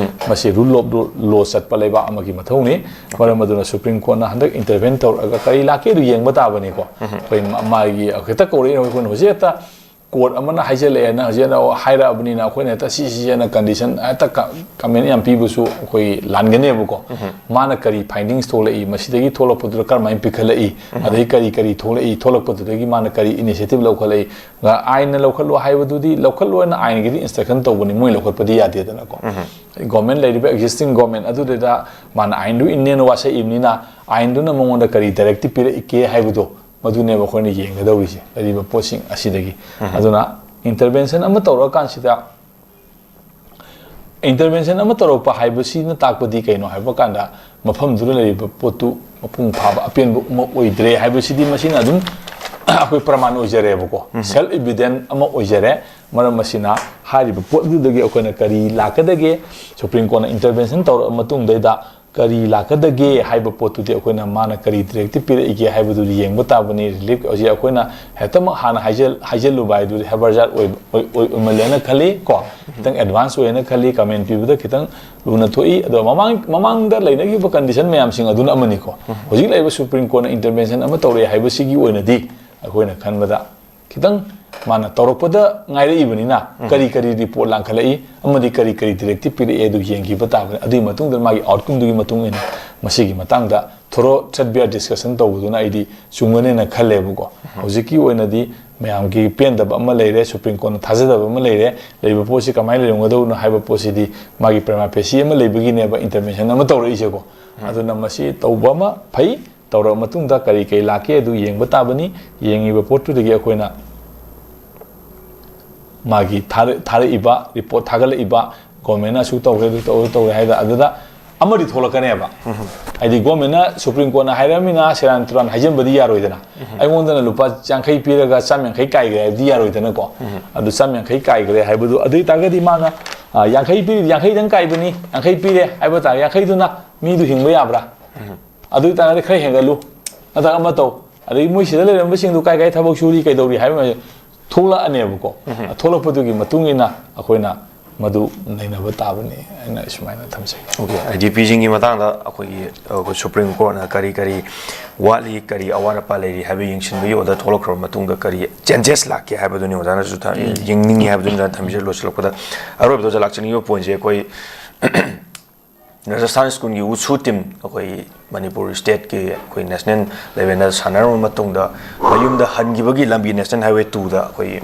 ꯃꯁꯤ ꯔꯨꯜ ꯑꯣꯐ ꯂꯣ ꯆꯠꯄ ꯂꯩꯕꯥꯛ ꯑꯃꯒꯤ ꯃꯊꯧꯅꯤ꯫ ꯃꯔꯝ ꯑꯗꯨꯅ ꯁꯨꯄ꯭ꯔꯤꯝ ꯀꯣꯔꯠꯅ ꯍꯟꯗꯛ ꯏꯟꯇꯔꯚꯦꯟ ꯇꯧꯔꯛꯑꯒ ꯀꯔꯤ ꯂꯥꯛꯀꯦ ꯑꯗꯨ ꯌꯦꯡꯕ ꯇꯥꯕꯅꯤꯀꯣ꯫ ꯑꯩꯈꯣꯏ ꯃꯥꯒꯤ ꯍꯦꯛꯇ ꯀꯧꯔꯛꯏ, ꯑꯩꯈꯣꯏꯅ ꯍꯧꯖꯤꯛ ꯍꯦꯛꯇ ꯀꯣꯔꯠ ꯑꯃꯅ ꯍꯥꯏꯖꯜꯂꯛꯑꯦꯅ ꯍꯧꯖꯤꯛ ꯍꯥꯏꯔꯛꯑꯕꯅꯤꯅ ꯑꯩꯈꯣꯏꯅ ꯍꯦꯛꯇ ꯁꯤ ꯁꯤꯁꯦꯅ ꯀꯟꯗꯤꯁꯟ ꯍꯦꯛꯇ ꯀꯃꯦꯟ ꯌꯥꯝ ꯄꯤꯕꯁꯨ ꯑꯩꯈꯣꯏ ꯂꯥꯟꯒꯅꯦꯕꯀꯣ꯫ ꯃꯥꯅ ꯀꯔꯤ ꯐꯥꯏꯟꯗꯤꯡꯁ ꯊꯣꯛꯂꯛꯏ, ꯃꯁꯤꯗꯒꯤ ꯊꯣꯛꯂꯛꯄꯗꯨꯗ ꯀꯔꯝꯍꯥꯏꯅ ꯄꯤꯈꯠꯂꯛꯏ, ꯑꯗꯩ ꯀꯔꯤ ꯀꯔꯤ ꯊꯣꯛꯂꯛꯏ, ꯊꯣꯛꯂꯛꯄꯗꯨꯗꯒꯤ ꯃꯥꯅ ꯀꯔꯤ ꯏꯅꯤꯁꯤꯌꯦꯇꯤꯚ ꯂꯧꯈꯠꯂꯛꯏ, ꯑꯥꯏꯟꯅ ꯂꯧꯈꯠꯂꯣ ꯍꯥꯏꯕꯗꯨꯗꯤ ꯂꯧꯈꯠꯂꯣꯅ ꯑꯥꯏꯟꯒꯤꯗꯤ ꯏꯟꯁꯇ꯭ꯔꯛꯁꯟ ꯇꯧꯕꯅꯤ, ꯃꯣꯏ ꯂꯧꯈꯠꯄꯗꯤ ꯌꯥꯗꯦꯗꯅꯀꯣ꯫ ꯒꯣꯔꯃꯦꯟ ꯂꯩꯔꯤꯕ ꯑꯦꯛꯖꯤꯁꯇꯤꯡ ꯒꯣꯔꯃꯦꯟ ꯑꯗꯨꯗꯨꯗ ꯃꯥꯅ ꯑꯥꯏꯟꯗꯨ ꯏꯟꯅꯦꯅ ꯋꯥꯁꯛꯏꯕꯅꯤꯅ ꯑꯥꯏꯟꯗꯨꯅ ꯃꯉꯣꯟꯗ ꯀꯔꯤ ꯗꯥꯏꯔꯦꯛꯇꯤꯚ ꯄꯤꯔꯛꯏꯒꯦ ꯍꯥꯏꯕꯗꯣ ꯃꯗꯨꯅꯦꯕ ꯑꯩꯈꯣꯏꯅ ꯌꯦꯡꯒꯗꯧꯔꯤꯁꯦ ꯂꯩꯔꯤꯕ ꯄꯣꯠꯁꯤꯡ ꯑꯁꯤꯗꯒꯤ꯫ ꯑꯗꯨꯅ ꯏꯟꯇꯔꯚꯦꯟꯁꯟ ꯑꯃ ꯇꯧꯔꯛꯑꯀꯥꯟꯁꯤꯗ, ꯏꯟꯇꯔꯚꯦꯟꯁꯟ ꯑꯃ ꯇꯧꯔꯛꯄ ꯍꯥꯏꯕꯁꯤꯅ ꯇꯥꯛꯄꯗꯤ ꯀꯩꯅꯣ ꯍꯥꯏꯕ ꯀꯥꯟꯗ ꯃꯐꯝꯗꯨꯗ ꯂꯩꯔꯤꯕ ꯄꯣꯠꯇꯨ ꯃꯄꯨꯡ ꯐꯥꯕ ꯑꯄꯦꯟꯕ ꯑꯃ ꯑꯣꯏꯗ꯭ꯔꯦ ꯍꯥꯏꯕꯁꯤꯗꯤ ꯃꯁꯤꯅ ꯑꯗꯨꯝ ꯑꯩꯈꯣꯏ ꯄ꯭ꯔꯃꯥꯟ ꯑꯣꯏꯖꯔꯦꯕꯀꯣ꯫ ꯁꯦꯜꯐ ꯏꯚꯤꯗꯦꯟ ꯑꯃ ꯑꯣꯏꯖꯔꯦ꯫ ꯃꯔꯝ ꯑꯁꯤꯅ ꯍꯥꯏꯔꯤꯕ ꯄꯣꯠꯇꯨꯗꯒꯤ ꯑꯩꯈꯣꯏꯅ ꯀꯔꯤ ꯂꯥꯛꯀꯗꯒꯦ, ꯁꯨꯄ꯭ꯔꯤꯝ ꯀꯣꯔꯠꯅ ꯏꯟꯇꯔꯚꯦꯟꯁꯟ ꯇꯧꯔꯛꯑ ꯃꯇꯨꯡꯗꯩꯗ ꯀꯔꯤ ꯂꯥꯛꯀꯗꯒꯦ ꯍꯥꯏꯕ ꯄꯣꯠꯇꯨꯗꯤ ꯑꯩꯈꯣꯏꯅ ꯃꯥꯅ ꯀꯔꯤ ꯗꯤꯔꯦꯛꯇꯤꯞ ꯄꯤꯔꯛꯏꯒꯦ ꯍꯥꯏꯕꯗꯨꯗꯤ ꯌꯦꯡꯕ ꯇꯥꯕꯅꯤ꯫ ꯔꯤꯂꯤꯐ ꯍꯧꯖꯤꯛ ꯑꯩꯈꯣꯏꯅ ꯍꯦꯛꯇꯃꯛ ꯍꯥꯟꯅ ꯍꯥꯏꯖꯜ-, ꯍꯥꯏꯖꯜꯂꯨꯕ ꯍꯥꯏꯗꯨꯗꯤ ꯍꯦꯕꯔꯖꯥꯠ ꯑꯣꯏ-, ꯑꯣꯏ-, ꯑꯣꯏ-, ꯑꯣꯏꯃꯜꯂꯦꯅ ꯈꯜꯂꯤ ꯀꯣ꯫ ꯈꯤꯇꯪ ꯑꯦꯗꯚꯥꯟꯁ ꯑꯣꯏꯌꯦꯅ ꯈꯜꯂꯤ꯫ ꯀꯃꯦꯟ ꯄꯤꯕꯗ ꯈꯤꯇꯪ ꯂꯨꯅ ꯊꯣꯛꯏ꯫ ꯑꯗꯣ ꯃꯃꯥꯡ-, ꯃꯃꯥꯡꯗ ꯂꯩꯅꯈꯤꯕ ꯀꯟꯗꯤꯁꯟ ꯃꯌꯥꯝꯁꯤꯡ ꯑꯗꯨꯅ ꯑꯃꯅꯤꯀꯣ꯫ ꯍꯧꯖꯤꯛ ꯂꯩꯔꯤꯕ ꯁꯨꯄ꯭ꯔꯤꯝ ꯀꯣꯔꯠꯅ ꯏꯟꯇꯔꯚꯦꯟꯁꯟ ꯑꯃ ꯇꯧꯔꯛꯑꯦ ꯍꯥꯏꯕꯁꯤꯒꯤ ꯑꯣꯏꯅꯗꯤ ꯑꯩꯈꯣꯏꯅ ꯈꯟꯕꯗ ꯈꯤꯇꯪ ꯃꯥꯅ ꯇꯧꯔꯛꯄꯗ ꯉꯥꯏꯔꯛꯏꯕꯅꯤꯅ ꯎꯝ꯫ ꯀꯔꯤ ꯀꯔꯤ ꯔꯤꯄꯣꯔꯠ ꯂꯥꯡꯈꯠꯂꯛꯏ ꯑꯃꯗꯤ ꯀꯔꯤ ꯀꯔꯤ ꯗꯤꯔꯦꯛꯇꯤꯞ ꯄꯤꯔꯛꯑꯦ ꯑꯗꯨ ꯌꯦꯡꯈꯤꯕ ꯇꯥꯕꯅꯤ꯫ ꯑꯗꯨꯒꯤ ꯃꯇꯨꯡꯗ ꯃꯥꯒꯤ ꯑꯥꯎꯠꯀꯝꯗꯨꯒꯤ ꯃꯇꯨꯡ ꯏꯟꯅ ꯃꯁꯤꯒꯤ ꯃꯇꯥꯡꯗ ꯊꯣꯔꯣ ꯊ꯭ꯔꯦꯠꯕꯤꯌꯥꯔ ꯗꯤꯁꯀꯁꯟ ꯇꯧꯕꯗꯨꯅ ꯑꯩꯗꯤ ꯆꯨꯝꯒꯅꯦꯅ ꯈꯜꯂꯦꯕꯀꯣ꯫ ꯎꯝ꯫ ꯍꯧꯖꯤꯛꯀꯤ ꯑꯣꯏꯅꯗꯤ ꯃꯌꯥꯝꯒꯤ ꯄꯦꯟꯗꯕ ꯑꯃ ꯂꯩꯔꯦ, ꯁꯨꯄ꯭ꯔꯤꯝ ꯀꯣꯔꯠꯅ ꯊꯥꯖꯗꯕ ꯑꯃ ꯂꯩꯔꯦ꯫ ꯂꯩꯔꯤꯕ ꯄꯣꯠꯁꯤ ꯀꯃꯥꯏꯅ ꯂꯩꯔꯝꯒꯗꯧꯅꯣ ꯍꯥꯏꯕ ꯄꯣꯠꯁꯤꯗꯤ ꯃꯥꯒꯤ ꯄ꯭ꯔꯃꯥ ꯐꯦꯁꯤ ꯑꯃ ꯂꯩꯕꯒꯤꯅꯦꯕ ꯏꯟꯇꯔꯚꯦꯟꯁꯟ ꯑꯃ ꯇꯧꯔꯛꯏꯁꯦꯀꯣ꯫ ꯎꯝ꯫ ꯑꯗꯨꯅ ꯃꯁꯤ ꯇꯧꯕ ꯑꯃ ꯐꯩ꯫ ꯇꯧꯔꯕ ꯃꯇꯨꯡꯗ ꯀꯔꯤ ꯀꯔꯤ ꯂꯥꯛꯀꯦ ꯑꯗꯨ ꯌꯦꯡꯕ ꯇꯥꯕꯅꯤ꯫ ꯌꯦꯡꯉꯤꯕ ꯄꯣꯠꯇꯨꯗꯒꯤ ꯑꯩꯈꯣꯏꯅ ꯃꯥꯒꯤ ꯊꯥꯔ-, ꯊꯥꯔꯛꯏꯕ ꯔꯤꯄꯣꯔꯠ, ꯊꯥꯒꯠꯂꯛꯏꯕ ꯒꯣꯔꯃꯦꯟꯅ ꯑꯁꯨꯛ ꯇꯧꯈ꯭ꯔꯦ, ꯑꯗꯨ ꯇꯧꯔꯦ, ꯇꯧꯔꯦ ꯍꯥꯏꯗ ꯑꯗꯨꯗ ꯑꯃꯗꯤ ꯊꯣꯛꯂꯛꯀꯅꯦꯕ꯫ ꯎꯝ꯫ ꯍꯥꯏꯗꯤ ꯒꯣꯔꯃꯦꯟꯅ, ꯁꯨꯄ꯭ꯔꯤꯝ ꯀꯣꯔꯠꯅ ꯍꯥꯏꯔꯃꯤꯅ ꯁꯦꯔꯥꯟ ꯇꯨꯔꯥꯟ ꯍꯥꯏꯖꯟꯕꯗꯤ ꯌꯥꯔꯣꯏꯗꯅ꯫ ꯎꯝ꯫ ꯑꯩꯉꯣꯟꯗꯅ ꯂꯨꯄꯥ ꯌꯥꯡꯈꯩ ꯄꯤꯔꯒ ꯆꯥꯝ ꯌꯥꯡꯈꯩ ꯀꯥꯏꯈ꯭ꯔꯦ ꯍꯥꯏꯕꯗꯤ ꯌꯥꯔꯣꯏꯗꯅꯀꯣ꯫ ꯎꯝ꯫ ꯑꯗꯨ ꯆꯥꯝ ꯌꯥꯡꯈꯩ ꯀꯥꯏꯈ꯭ꯔꯦ ꯍꯥꯏꯕꯗꯨ, ꯑꯗꯨ ꯑꯣꯏ ꯇꯥꯔꯒꯗꯤ ꯃꯥꯅ, ꯑ, ꯌꯥꯡꯈꯩ ꯄꯤꯔꯤꯗꯤ ꯌꯥꯡꯈꯩꯗꯪ ꯀꯥꯏꯕꯅꯤ, ꯌꯥꯡꯈꯩ ꯄꯤꯔꯦ ꯍꯥꯏꯕ ꯇꯥꯔꯦ, ꯌꯥꯡꯈꯩꯗꯨꯅ ꯃꯤꯗꯨ ꯍꯤꯡꯕ ꯌꯥꯕ꯭ꯔꯥ? ꯎꯝ꯫ ꯑꯗꯨ ꯑꯣꯏ ꯇꯥꯔꯒꯗꯤ ꯈꯔ ꯍꯦꯟꯒꯠꯂꯨ, ꯅꯠꯇ꯭ꯔꯒ ꯑꯃ ꯇꯧ꯫ ꯑꯗꯒꯤ ꯃꯣꯏ ꯁꯤꯗ ꯂꯩꯔꯝꯕꯁꯤꯡꯗꯨ ꯀꯥꯏ ꯀꯥꯏ ꯊꯕꯛ ꯁꯨꯔꯤ, ꯀꯩꯗꯧꯔꯤ ꯍꯥꯏꯕ ꯃꯌꯥꯝꯁꯦ ꯊꯣꯛꯂꯛꯑꯅꯦꯕꯀꯣ꯫ ꯎꯝ꯫ ꯊꯣꯛꯂꯛꯄꯗꯨꯒꯤ ꯃꯇꯨꯡ ꯏꯟꯅ ꯑꯩꯈꯣꯏꯅ ꯃꯗꯨ ꯅꯩꯅꯕ ꯇꯥꯕꯅꯤ ꯍꯥꯏꯅ ꯁꯨꯃꯥꯏꯅ ꯊꯝꯖꯩ꯫ ꯑꯣꯀꯦ, ꯑꯥꯏ ꯗꯤ ꯄꯤꯁꯤꯡꯒꯤ ꯃꯇꯥꯡꯗ ꯑꯩꯈꯣꯏꯒꯤ, ꯑꯩꯈꯣꯏ ꯁꯨꯄ꯭ꯔꯤꯝ ꯀꯣꯔꯠꯅ ꯀꯔꯤ ꯀꯔꯤ ꯋꯥꯠꯂꯤ, ꯀꯔꯤ ꯑꯋꯥꯠ ꯑꯄꯥ ꯂꯩꯔꯤ ꯍꯥꯏꯕ ꯌꯦꯡꯁꯤꯟꯕꯒꯤ ꯑꯣꯔꯗꯔ ꯊꯣꯛꯂꯛꯈ꯭ꯔꯕ ꯃꯇꯨꯡꯗ ꯀꯔꯤ ꯆꯦꯟꯖꯦꯁ ꯂꯥꯛꯀꯦ ꯍꯥꯏꯕꯗꯨꯅꯤ ꯑꯣꯖꯥꯅꯁꯨ ꯊ-, ꯎꯝ꯫ ꯌꯦꯡꯅꯤꯡꯉꯤ ꯍꯥꯏꯕꯗꯨꯅꯤ ꯑꯣꯖꯥꯅ ꯊꯝꯕꯤꯖ-, ꯂꯣꯏꯁꯤꯜꯂꯛꯄꯗ꯫ ꯑꯔꯣꯏꯕꯗ ꯑꯣꯖꯥ ꯂꯥꯛꯆꯅꯤꯡꯉꯤꯕ ꯄꯣꯏꯟꯁꯦ ꯑꯩꯈꯣꯏ ꯔꯥꯖꯁꯊꯥꯟ ꯁ꯭ꯀꯨꯜꯒꯤ ꯋꯨꯁꯨ ꯇꯤꯝ ꯑꯩꯈꯣꯏ ꯃꯅꯤꯄꯨꯔ ꯁ꯭ꯇꯦꯠꯀꯤ ꯑꯩꯈꯣꯏ ꯅꯦꯁꯅꯦꯜ ꯂꯦꯚꯦꯜꯗ ꯁꯥꯟꯅꯔꯕ ꯃꯇꯨꯡꯗ ꯃꯌꯨꯝꯗ ꯍꯟꯈꯤꯕꯒꯤ ꯂꯝꯕꯤ ꯅꯦꯁꯅꯦꯜ ꯍꯥꯏꯋꯦ ꯇꯨꯗ ꯑꯩꯈꯣꯏ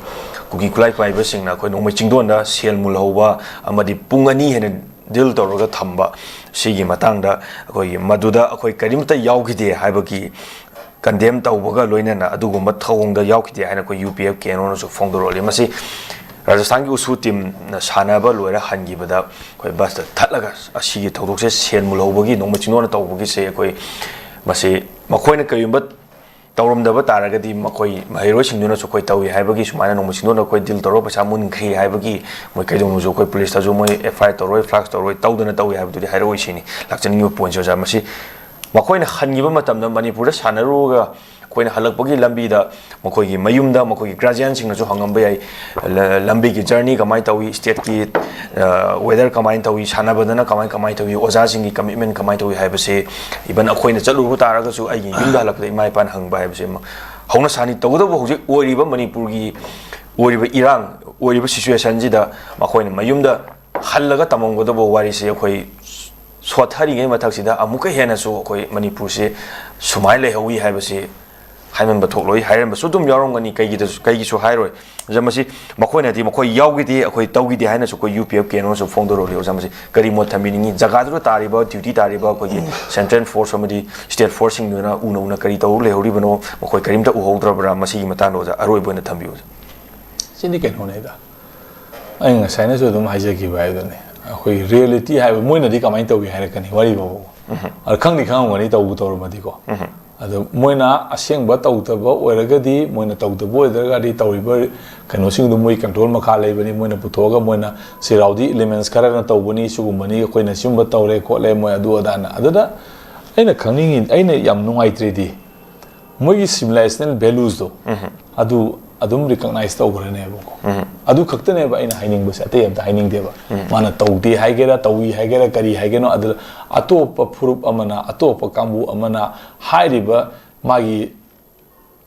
ꯀꯨꯀꯤ ꯈꯨꯠꯂꯥꯏ ꯄꯥꯏꯕꯁꯤꯡꯅ ꯑꯩꯈꯣꯏ ꯅꯣꯡꯃꯩ ꯆꯤꯡꯗꯣꯟꯗ ꯁꯦꯜ ꯃꯨꯜꯍꯧꯕ ꯑꯃꯗꯤ ꯄꯨꯡ ꯑꯅꯤ ꯍꯦꯟꯅ ꯗꯤꯜ ꯇꯧꯔꯒ ꯊꯝꯕ, ꯁꯤꯒꯤ ꯃꯇꯥꯡꯗ ꯑꯩꯈꯣꯏꯒꯤ ꯃꯗꯨꯗ ꯑꯩꯈꯣꯏ ꯀꯔꯤꯝꯇ ꯌꯥꯎꯈꯤꯗꯦ ꯍꯥꯏꯕꯒꯤ ꯀꯟꯗꯦꯝ ꯇꯧꯕꯒ ꯂꯣꯏꯅꯅ ꯑꯗꯨꯒꯨꯝꯕ ꯊꯧꯑꯣꯡꯗ ꯌꯥꯎꯈꯤꯗꯦ ꯍꯥꯏꯅ ꯑꯩꯈꯣꯏ U P F K N ꯑꯣꯅꯁꯨ ꯐꯣꯡꯗꯣꯔꯛꯂꯤ꯫ ꯃꯁꯤ ꯔꯥꯖꯁꯊꯥꯟꯒꯤ ꯎꯁꯨ ꯇꯤꯝꯅ ꯁꯥꯟꯅꯕ ꯂꯣꯏꯔ ꯍꯟꯈꯤꯕꯗ ꯑꯩꯈꯣꯏ ꯕꯁꯇ ꯊꯠꯂꯒ ꯑꯁꯤꯒꯤ ꯊꯧꯗꯣꯛꯁꯦ ꯁꯦꯜ ꯃꯨꯜꯍꯧꯕꯒꯤ ꯅꯣꯡꯃꯩ ꯆꯤꯡꯗꯣꯟꯅ ꯇꯧꯕꯒꯤꯁꯦ ꯑꯩꯈꯣꯏ ꯃꯁꯤ ꯃꯈꯣꯏꯅ ꯀꯔꯤꯒꯨꯝꯕ ꯇꯧꯔꯝꯗꯕ ꯇꯥꯔꯒꯗꯤ ꯃꯈꯣꯏ ꯃꯍꯩꯔꯣꯏꯁꯤꯡꯗꯨꯅꯁꯨ ꯑꯩꯈꯣꯏ ꯇꯧꯏ ꯍꯥꯏꯕꯒꯤ, ꯁꯨꯃꯥꯏꯅ ꯅꯣꯡꯃꯩ ꯁꯤꯡꯗꯣꯟꯅ ꯑꯩꯈꯣꯏ ꯗꯤꯜ ꯇꯧꯔꯒ ꯄꯩꯁꯥ ꯃꯨꯟꯈ꯭ꯔꯤ ꯍꯥꯏꯕꯒꯤ, ꯃꯣꯏ ꯀꯩꯗꯧꯅꯨꯡꯁꯨ ꯑꯩꯈꯣꯏ ꯄꯨꯂꯤꯁꯇꯁꯨ ꯃꯣꯏ ꯑꯦꯐ ꯑꯥꯏ ꯑꯥꯔ ꯇꯧꯔꯣꯏ, ꯐ꯭ꯂꯥꯛꯁ ꯇꯧꯔꯣꯏ, ꯇꯧꯗꯅ ꯇꯧꯏ ꯍꯥꯏꯕꯗꯨꯗꯤ ꯍꯥꯏꯔꯛꯑꯣꯏ ꯁꯤꯅꯤ ꯂꯥꯛꯆꯅꯤꯡꯉꯤꯕ ꯄꯣꯏꯟꯠꯁꯦ, ꯑꯣꯖꯥ꯫ ꯃꯁꯤ ꯃꯈꯣꯏꯅ ꯍꯟꯈꯤꯕ ꯃꯇꯝꯗ ꯃꯅꯤꯄꯨꯔꯗ ꯁꯥꯟꯅꯔꯨꯔꯒ ꯑꯩꯈꯣꯏꯅ ꯍꯜꯂꯛꯄꯒꯤ ꯂꯝꯕꯤꯗ ꯃꯈꯣꯏꯒꯤ ꯃꯌꯨꯝꯗ ꯃꯈꯣꯏꯒꯤ ꯒꯥꯔꯖꯤꯌꯥꯟꯁꯤꯡꯅꯁꯨ ꯍꯪꯉꯝꯕ ꯌꯥꯏ, ꯂ-, ꯂꯝꯕꯤꯒꯤ ꯖꯔꯅꯤ ꯀꯃꯥꯏꯅ ꯇꯧꯏ, ꯁ꯭ꯇꯦꯠꯀꯤ, ꯑ, ꯋꯦꯗꯔ ꯀꯃꯥꯏꯅ ꯇꯧꯏ, ꯁꯥꯟꯅꯕꯗꯅ ꯀꯃꯥꯏ, ꯀꯃꯥꯏꯅ ꯇꯧꯏ, ꯑꯣꯖꯥꯁꯤꯡꯒꯤ ꯀꯃꯤꯠꯃꯦꯟ ꯀꯃꯥꯏꯅ ꯇꯧꯏ ꯍꯥꯏꯕꯁꯦ, ꯏꯚꯟ ꯑꯩꯈꯣꯏꯅ ꯆꯠꯂꯨꯕ ꯇꯥꯔꯒꯁꯨ ꯑꯩꯒꯤ ꯌꯨꯝꯗ ꯍꯜꯂꯛꯄꯗ ꯏꯃꯥ ꯏꯄꯥꯅ ꯍꯪꯕ ꯍꯥꯏꯕꯁꯦ ꯑꯃ ꯍꯧꯅ ꯁꯥꯅꯤ꯫ ꯇꯧꯕꯇꯕꯨ ꯍꯧꯖꯤꯛ ꯑꯣꯏꯔꯤꯕ ꯃꯅꯤꯄꯨꯔꯒꯤ ꯑꯣꯏꯔꯤꯕ ꯏꯔꯥꯡ, ꯑꯣꯏꯔꯤꯕ ꯁꯤꯆꯨꯋꯦꯁꯟꯁꯤꯗ ꯃꯈꯣꯏꯅ ꯃꯌꯨꯝꯗ ꯍꯜꯂꯒ ꯇꯝꯃꯝꯒꯗꯕ ꯋꯥꯔꯤꯁꯦ ꯑꯩꯈꯣꯏ ꯁꯣꯠꯊꯔꯤꯉꯩ ꯃꯊꯛꯁꯤꯗ ꯑꯃꯨꯛꯀ ꯍꯦꯟꯅꯁꯨ ꯑꯩꯈꯣꯏ ꯃꯅꯤꯄꯨꯔꯁꯦ ꯁꯨꯃꯥꯏꯅ ꯂꯩꯍꯧꯋꯤ ꯍꯥꯏꯕꯁꯤ ꯍꯥꯏꯃꯟꯕ ꯊꯣꯛꯂꯣꯏ, ꯍꯥꯏꯔꯝꯕꯁꯨ ꯑꯗꯨꯝ ꯌꯥꯎꯔꯝꯒꯅꯤ, ꯀꯩꯒꯤꯗꯁꯨ-, ꯀꯩꯒꯤꯁꯨ ꯍꯥꯏꯔꯣꯏ꯫ ꯑꯗ ꯃꯁꯤ ꯃꯈꯣꯏꯅꯗꯤ ꯃꯈꯣꯏ ꯌꯥꯎꯈꯤꯗꯦ, ꯑꯩꯈꯣꯏ ꯇꯧꯈꯤꯗꯦ ꯍꯥꯏꯅꯁꯨ ꯑꯩꯈꯣꯏ ꯌꯨ ꯄꯤ ꯑꯦꯐ ꯀꯦꯅꯣꯅꯁꯨ ꯐꯣꯡꯗꯣꯔꯛꯂꯤ꯫ ꯑꯣꯖꯥ, ꯃꯁꯤ ꯀꯔꯤ ꯃꯣꯠ ꯊꯝꯕꯤꯅꯤꯡꯉꯤ? ꯖꯒꯥꯗꯨꯗ ꯇꯥꯔꯤꯕ, ꯗ꯭ꯌꯨꯇꯤ ꯇꯥꯔꯤꯕ ꯑꯩꯈꯣꯏꯒꯤ ꯁꯦꯟꯇ꯭ꯔꯦꯜ ꯐꯣꯔꯁ ꯑꯃꯗꯤ ꯁ꯭ꯇꯦꯠ ꯐꯣꯔꯁꯁꯤꯡꯗꯨꯅ ꯎꯅ ꯎꯅ ꯀꯔꯤ ꯇꯧꯔ ꯂꯩꯍꯧꯔꯤꯕꯅꯣ? ꯃꯈꯣꯏ ꯀꯔꯤꯝꯇ ꯎꯍꯧꯗ꯭ꯔꯕ꯭ꯔꯥ? ꯃꯁꯤꯒꯤ ꯃꯇꯥꯡꯗ ꯑꯣꯖꯥ ꯑꯔꯣꯏꯕ ꯑꯣꯏꯅ ꯊꯝꯕꯤꯌꯨ, ꯑꯣꯖꯥ꯫ ꯁꯤꯗꯤ ꯀꯩꯅꯣꯅꯤꯗ, ꯑꯩ ꯉꯁꯥꯏꯅꯁꯨ ꯑꯗꯨꯝ ꯍꯥꯏꯖꯈꯤꯕ ꯍꯥꯏꯗꯨꯅꯤ, ꯑꯩꯈꯣꯏꯒꯤ ꯔꯤꯌꯦꯂꯤꯇꯤ ꯍꯥꯏꯕ, ꯃꯣꯏꯅꯗꯤ ꯀꯃꯥꯏꯅ ꯇꯧꯒꯦ ꯍꯥꯏꯔꯛꯀꯅꯤ ꯋꯥꯔꯤ ꯐꯥꯎꯕ꯫ ꯑꯗ ꯈꯪꯗꯤ ꯈꯪꯉꯝꯒꯅꯤ ꯇꯧꯕꯨ ꯇꯧꯔꯝꯃꯗꯤꯀꯣ꯫ ꯑꯗꯣ ꯃꯣꯏꯅ ꯑꯁꯦꯡꯕ ꯇꯧꯗꯕ ꯑꯣꯏꯔꯒꯗꯤ, ꯃꯣꯏꯅ ꯇꯧꯗꯕ ꯑꯣꯏꯗ꯭ꯔꯒꯗꯤ, ꯇꯧꯔꯤꯕ ꯀꯩꯅꯣꯁꯤꯡꯗꯨ ꯃꯣꯏ ꯀꯟꯇ꯭ꯔꯣꯜ ꯃꯈꯥ ꯂꯩꯕꯅꯤ, ꯃꯣꯏꯅ ꯄꯨꯊꯣꯛꯑꯒ ꯃꯣꯏꯅ ꯁꯤ ꯔꯥꯎꯗꯤ ꯏꯂꯤꯃꯦꯟꯁ ꯈꯔꯅ ꯇꯧꯕꯅꯤ, ꯁꯤꯒꯨꯝꯕꯅꯤ, ꯑꯩꯈꯣꯏꯅ ꯁꯤꯒꯨꯝꯕ ꯇꯧꯔꯦ ꯈꯣꯠꯂꯦ, ꯃꯣꯏ ꯑꯗꯨ ꯑꯗꯥꯅ꯫ ꯑꯗꯨꯗ ꯑꯩꯅ ꯈꯪꯅꯤꯡꯉꯤ, ꯑꯩꯅ ꯌꯥꯝ ꯅꯨꯡꯉꯥꯏꯇ꯭ꯔꯤꯗꯤ, ꯃꯣꯏꯒꯤ ꯁꯤꯚꯤꯂꯥꯏꯖꯦꯁꯅꯦꯜ ꯚꯦꯂꯨꯁꯇꯣ ꯑꯗꯨ ꯑꯗꯨꯝ ꯔꯤꯀꯛꯅꯥꯏꯁ ꯇꯧꯈ꯭ꯔꯅꯦꯕꯀꯣ꯫ ꯑꯗꯨ ꯈꯛꯇꯅꯦꯕ ꯑꯩꯅ ꯍꯥꯏꯅꯤꯡꯕꯁꯦ, ꯑꯇꯩ ꯑꯝꯇ ꯍꯥꯏꯅꯤꯡꯗꯦꯕ꯫ ꯃꯥꯅ ꯇꯧꯗꯦ ꯍꯥꯏꯒꯦꯔꯥ, ꯇꯧꯏ ꯍꯥꯏꯒꯦꯔꯥ, ꯀꯔꯤ ꯍꯥꯏꯒꯅꯣ, ꯑꯗꯨꯗ ꯑꯇꯣꯞꯄ ꯐꯨꯔꯨꯞ ꯑꯃꯅ, ꯑꯇꯣꯞꯄ ꯀꯥꯡꯕꯨ ꯑꯃꯅ ꯍꯥꯏꯔꯤꯕ ꯃꯥꯒꯤ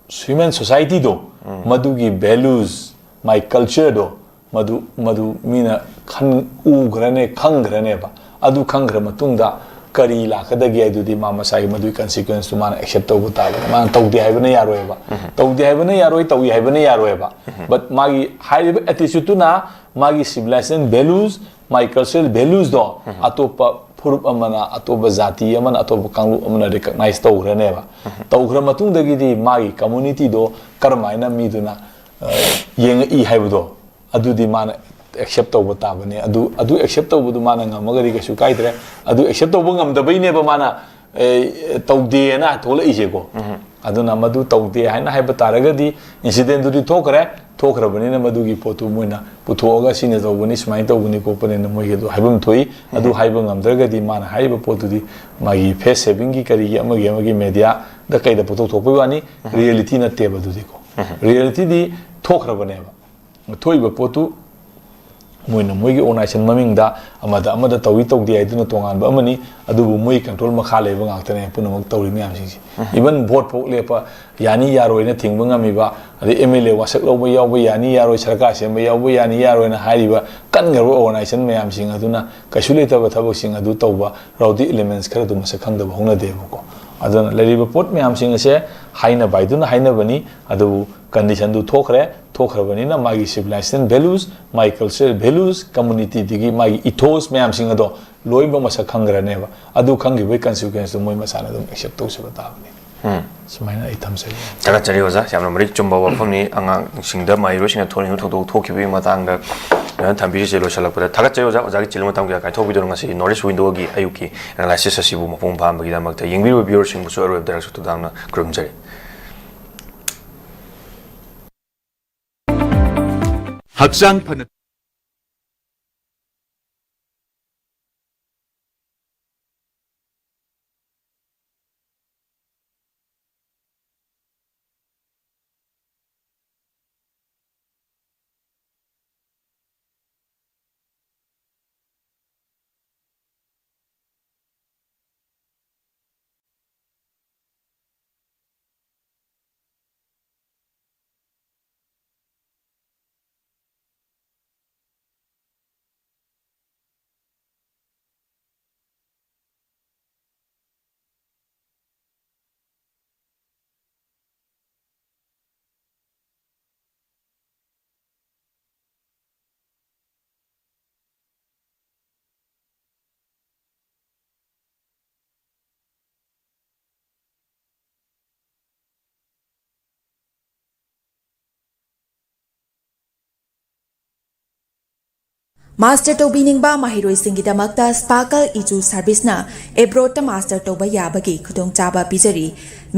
ꯍ꯭ꯌꯨꯃꯦꯟ ꯁꯣꯁꯥꯏꯇꯤꯗꯣ, ꯃꯗꯨꯒꯤ ꯚꯦꯂꯨꯁ, ꯃꯥꯏ ꯀꯜꯆꯔꯗꯣ, ꯃꯗꯨ ꯃꯗꯨ ꯃꯤꯅ ꯈꯟ ꯎꯈ꯭ꯔꯅꯦ, ꯈꯪꯈ꯭ꯔꯅꯦꯕ꯫ ꯑꯗꯨ ꯈꯪꯈ꯭ꯔ ꯃꯇꯨꯡꯗ ꯀꯔꯤ ꯂꯥꯛꯀꯗꯒꯦ ꯍꯥꯏꯗꯨꯗꯤ ꯃꯥ ꯃꯁꯥꯒꯤ ꯃꯗꯨꯒꯤ ꯀꯟꯁꯤꯀ꯭ꯋꯦꯟꯁꯇꯨ ꯃꯥꯅ ꯑꯦꯛꯁꯦꯞ ꯇꯧꯕ ꯇꯥꯕꯅꯤ꯫ ꯃꯥꯅ ꯇꯧꯗꯦ ꯍꯥꯏꯕꯅ ꯌꯥꯔꯣꯏꯕ꯫ ꯇꯧꯗꯦ ꯍꯥꯏꯕꯅ ꯌꯥꯔꯣꯏ, ꯇꯧꯏ ꯍꯥꯏꯕꯅ ꯌꯥꯔꯣꯏꯕ꯫ ꯕꯠ ꯃꯥꯒꯤ ꯍꯥꯏꯔꯤꯕ ꯑꯦꯇꯤꯆꯨꯠꯇꯨꯅ ꯃꯥꯒꯤ ꯁꯤꯚꯤꯂꯥꯏꯖꯦꯁꯟ ꯚꯦꯂꯨꯁ, ꯃꯥꯒꯤ ꯀꯜꯆꯔꯦꯜ ꯚꯦꯂꯨꯁꯗꯣ ꯑꯇꯣꯞꯄ ꯐꯨꯔꯨꯞ ꯑꯃꯅ, ꯑꯇꯣꯞꯄ ꯖꯥꯇꯤ ꯑꯃꯅ, ꯑꯇꯣꯞꯄ ꯀꯥꯡꯂꯨꯞ ꯑꯃꯅ ꯔꯤꯀꯛꯅꯥꯏꯁ ꯇꯧꯈ꯭ꯔꯅꯦꯕ꯫ ꯇꯧꯈ꯭ꯔ ꯃꯇꯨꯡꯗꯒꯤꯗꯤ ꯃꯥꯒꯤ ꯀꯝꯃꯨꯅꯤꯇꯤꯗꯣ ꯀꯔꯝꯍꯥꯏꯅ ꯃꯤꯗꯨꯅ, ꯑ, ꯌꯦꯡꯉꯛꯏ ꯍꯥꯏꯕꯗꯣ, ꯑꯗꯨꯗꯤ ꯃꯥꯅ ꯑꯦꯛꯁꯦꯞ ꯇꯧꯕ ꯇꯥꯕꯅꯤ꯫ ꯑꯗꯨ, ꯑꯗꯨ ꯑꯦꯛꯁꯦꯞ ꯇꯧꯕꯗꯨ ꯃꯥꯅ ꯉꯝꯃꯒꯗꯤ ꯀꯩꯁꯨ ꯀꯥꯏꯗ꯭ꯔꯦ꯫ ꯑꯗꯨ ꯑꯦꯛꯁꯦꯞ ꯇꯧꯕ ꯉꯝꯗꯕꯩꯅꯦꯕ ꯃꯥꯅ, ꯑꯦ, ꯇꯧꯗꯦꯅ ꯊꯣꯛꯂꯛꯏꯁꯦꯀꯣ꯫ ꯑꯗꯨꯅ ꯃꯗꯨ ꯇꯧꯗꯦ ꯍꯥꯏꯅ ꯍꯥꯏꯕ ꯇꯥꯔꯒꯗꯤ, incident ꯇꯨꯗꯤ ꯊꯣꯛꯈ꯭ꯔꯦ, ꯊꯣꯛꯈ꯭ꯔꯕꯅꯤꯅ ꯃꯗꯨꯒꯤ ꯄꯣꯠꯇꯨ ꯃꯣꯏꯅ ꯄꯨꯊꯣꯛꯑꯒ ꯁꯤꯅ ꯇꯧꯕꯅꯤ, ꯁꯨꯃꯥꯏꯅ ꯇꯧꯕꯅꯤ ꯈꯣꯠꯄꯅꯤꯅ ꯃꯣꯏꯒꯤ ꯑꯗꯨ ꯍꯥꯏꯐꯝ ꯊꯣꯛꯏ꯫ ꯑꯗꯨ ꯍꯥꯏꯕ ꯉꯝꯗ꯭ꯔꯒꯗꯤ ꯃꯥꯅ ꯍꯥꯏꯔꯤꯕ ꯄꯣꯠꯇꯨꯗꯤ ꯃꯥꯒꯤ face saving ꯒꯤ ꯀꯔꯤꯒꯤ ꯑꯃꯒꯤ ꯑꯃꯒꯤ media ꯗ ꯀꯩꯗ ꯄꯨꯊꯣꯛ ꯊꯣꯛꯄꯩ ꯋꯥꯅꯤ, reality ꯅꯠꯇꯦꯕ ꯑꯗꯨꯗꯤꯀꯣ꯫ Reality ꯗꯤ ꯊꯣꯛꯈ꯭ꯔꯕꯅꯦꯕ꯫ ꯊꯣꯛꯏꯕ ꯄꯣꯠꯇꯨ ꯃꯣꯏꯅ ꯃꯣꯏꯒꯤ organization ꯃꯃꯤꯡꯗ ꯑꯃꯗ ꯑꯃꯗ ꯇꯧꯏ ꯇꯧꯗꯦ ꯍꯥꯏꯗꯨꯅ ꯇꯣꯉꯥꯟꯕ ꯑꯃꯅꯤ, ꯑꯗꯨꯕꯨ ꯃꯣꯏ control ꯃꯈꯥ ꯂꯩꯕ ꯉꯥꯛꯇꯅꯦ ꯄꯨꯝꯅꯃꯛ ꯇꯧꯔꯤ ꯃꯌꯥꯝꯁꯤꯡꯁꯦ꯫ Even vote ꯐꯥꯎ ꯂꯦꯞꯄ ꯌꯥꯅꯤ ꯌꯥꯔꯣꯏꯅ ꯊꯤꯡꯕ ꯉꯝꯃꯤꯕ, ꯑꯗꯩ M L A ꯋꯥꯁꯛ ꯂꯧꯕ ꯌꯥꯎꯕ ꯌꯥꯅꯤ ꯌꯥꯔꯣꯏ, ꯁꯔꯀꯥꯔ ꯁꯦꯝꯕ ꯌꯥꯎꯕ ꯌꯥꯅꯤ ꯌꯥꯔꯣꯏꯅ ꯍꯥꯏꯔꯤꯕ ꯀꯟꯈ꯭ꯔꯕ organization ꯃꯌꯥꯝꯁꯤꯡ ꯑꯗꯨꯅ ꯀꯩꯁꯨ ꯂꯩꯇꯕ ꯊꯕꯛꯁꯤꯡ ꯑꯗꯨ ꯇꯧꯕ rowdy elements ꯈꯔꯗꯨ ꯃꯁꯛ ꯈꯪꯗꯕ ꯍꯧꯅꯗꯦꯕꯀꯣ꯫ ꯑꯗꯨꯅ ꯂꯩꯔꯤꯕ ꯄꯣꯠ ꯃꯌꯥꯝꯁꯤꯡ ꯑꯁꯦ ꯍꯥꯏꯅꯕ ꯍꯥꯏꯗꯨꯅ ꯍꯥꯏꯅꯕꯅꯤ, ꯑꯗꯨꯕꯨ condition ꯗꯨ ꯊꯣꯛꯈ꯭ꯔꯦ, ꯊꯣꯛꯈ꯭ꯔꯕꯅꯤꯅ ꯃꯥꯒꯤ civilization values, ꯃꯥꯒꯤ cultural values, community ꯗꯒꯤ ꯃꯥꯒꯤ ethos ꯃꯌꯥꯝꯁꯤꯡ ꯑꯗꯣ ꯂꯣꯏꯅꯃꯛ ꯃꯁꯛ ꯈꯪꯈ꯭ꯔꯅꯦꯕ꯫ ꯑꯗꯨ ꯈꯪꯈꯤꯕꯒꯤ consequence ꯇꯨ ꯃꯣꯏ ꯃꯁꯥꯅ ꯑꯗꯨꯝ accept ꯇꯧꯖꯕ ꯇꯥꯕꯅꯤ꯫ ꯁꯨꯃꯥꯏꯅ ꯑꯩ ꯊꯝꯖꯒꯦ꯫ ꯊꯥꯒꯠꯆꯔꯤ ꯑꯣꯖꯥ, ꯌꯥꯝꯅ ꯃꯔꯤꯛ ꯆꯨꯝꯕ ꯋꯥꯐꯝꯅꯤ꯫ ꯑꯉꯥꯡꯁꯤꯡꯗ ꯃꯍꯩꯔꯣꯏꯁꯤꯡꯅ ꯊꯣꯛꯅꯤꯡꯕ ꯊꯧꯗꯣꯛ ꯊꯣꯛꯈꯤꯕꯒꯤ ꯃꯇꯥꯡꯗ ꯊꯝꯕꯤꯔꯤꯁꯦ꯫ ꯂꯣꯏꯁꯤꯜꯂꯛꯄꯗ ꯊꯥꯒꯠꯆꯔꯤ ꯑꯣꯖꯥ, ꯑꯣꯖꯥꯒꯤ ꯆꯤꯜꯂꯕ ꯃꯇꯝ ꯀꯌꯥ ꯀꯥꯏꯊꯣꯛꯄꯤꯗꯨꯅ ꯉꯁꯤ North East Window ꯒꯤ ꯑꯌꯨꯛꯀꯤ analysis ꯑꯁꯤꯕꯨ ꯃꯄꯨꯡ ꯐꯥꯍꯟꯕꯒꯤꯗꯃꯛꯇ꯫ ꯌꯦꯡꯕꯤꯔꯤꯕ viewer ꯁꯤꯡꯕꯨꯁꯨ ꯑꯔꯣꯏꯕꯗ ꯍꯔꯥꯎ ꯇꯥꯅ ꯈꯨꯔꯨꯝꯖꯔꯤ꯫ ꯍꯛꯆꯥꯡ ꯐꯅ ꯃꯥꯁꯇꯔ ꯇꯧꯕꯤꯅꯤꯡꯕ ꯃꯍꯩꯔꯣꯏꯁꯤꯡꯒꯤꯗꯃꯛꯇ ꯁ꯭ꯄꯥꯔꯀꯜ ꯏꯖꯨ ꯁꯔꯚꯤꯁꯅ ꯑꯦꯕ꯭ꯔꯣꯗꯇ ꯃꯥꯁꯇꯔ ꯇꯧꯕ ꯌꯥꯕꯒꯤ ꯈꯨꯗꯣꯡꯆꯥꯕ ꯄꯤꯖꯔꯤ꯫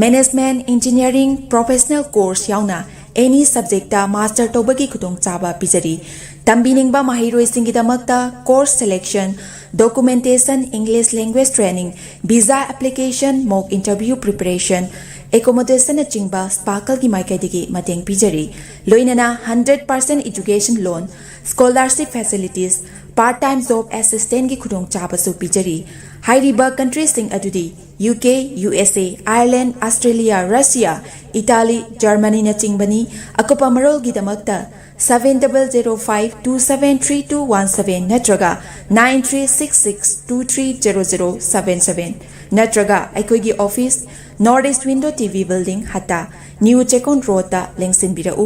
ꯃꯦꯅꯦꯖꯃꯦꯟꯠ, ꯏꯟꯖꯤꯅꯤꯌꯥꯔꯤꯡ, ꯄ꯭ꯔꯣꯐꯦꯁꯅꯦꯜ ꯀꯣꯔꯁ ꯌꯥꯎꯅ ꯑꯦꯅꯤ ꯁꯕꯖꯦꯛꯇ ꯃꯥꯁꯇꯔ ꯇꯧꯕꯒꯤ ꯈꯨꯗꯣꯡꯆꯥꯕ ꯄꯤꯖꯔꯤ꯫ ꯇꯝꯕꯤꯅꯤꯡꯕ ꯃꯍꯩꯔꯣꯏꯁꯤꯡꯒꯤꯗꯃꯛꯇ course selection, documentation, English language training, visa application, mock interview preparation, ꯑꯦꯀꯣꯃꯣꯗꯦꯁꯟꯅꯆꯤꯡꯕ ꯁ꯭ꯄꯥꯔꯀꯜꯒꯤ ꯃꯥꯏꯀꯩꯗꯒꯤ ꯃꯇꯦꯡ ꯄꯤꯖꯔꯤ꯫ ꯂꯣꯏꯅꯅ hundred percent education loan, scholarship facilities, part time job ꯑꯦꯁꯤꯁꯇꯦꯟꯠꯀꯤ ꯈꯨꯗꯣꯡꯆꯥꯕꯁꯨ ꯄꯤꯖꯔꯤ꯫ ꯍꯥꯏꯔꯤꯕ ꯀꯟꯇ꯭ꯔꯤꯁꯤꯡ ꯑꯗꯨꯗꯤ U K, U S A, Ireland, Australia, Russia, Italy, ꯖꯔꯃꯅꯤꯅꯆꯤꯡꯕꯅꯤ꯫ ꯑꯀꯨꯞꯄ ꯃꯔꯣꯜꯒꯤꯗꯃꯛꯇ seven double zero five two seven three two one seven ꯅꯠꯇ꯭ꯔꯒ nine three six six two three zero zero seven seven ꯅꯠꯇ꯭ꯔꯒ ꯑꯩꯈꯣꯏꯒꯤ office, north east window T V building, Hatta, new Checkon ꯔꯣꯗꯇ ꯂꯦꯡꯁꯤꯟꯕꯤꯔꯛꯎ꯫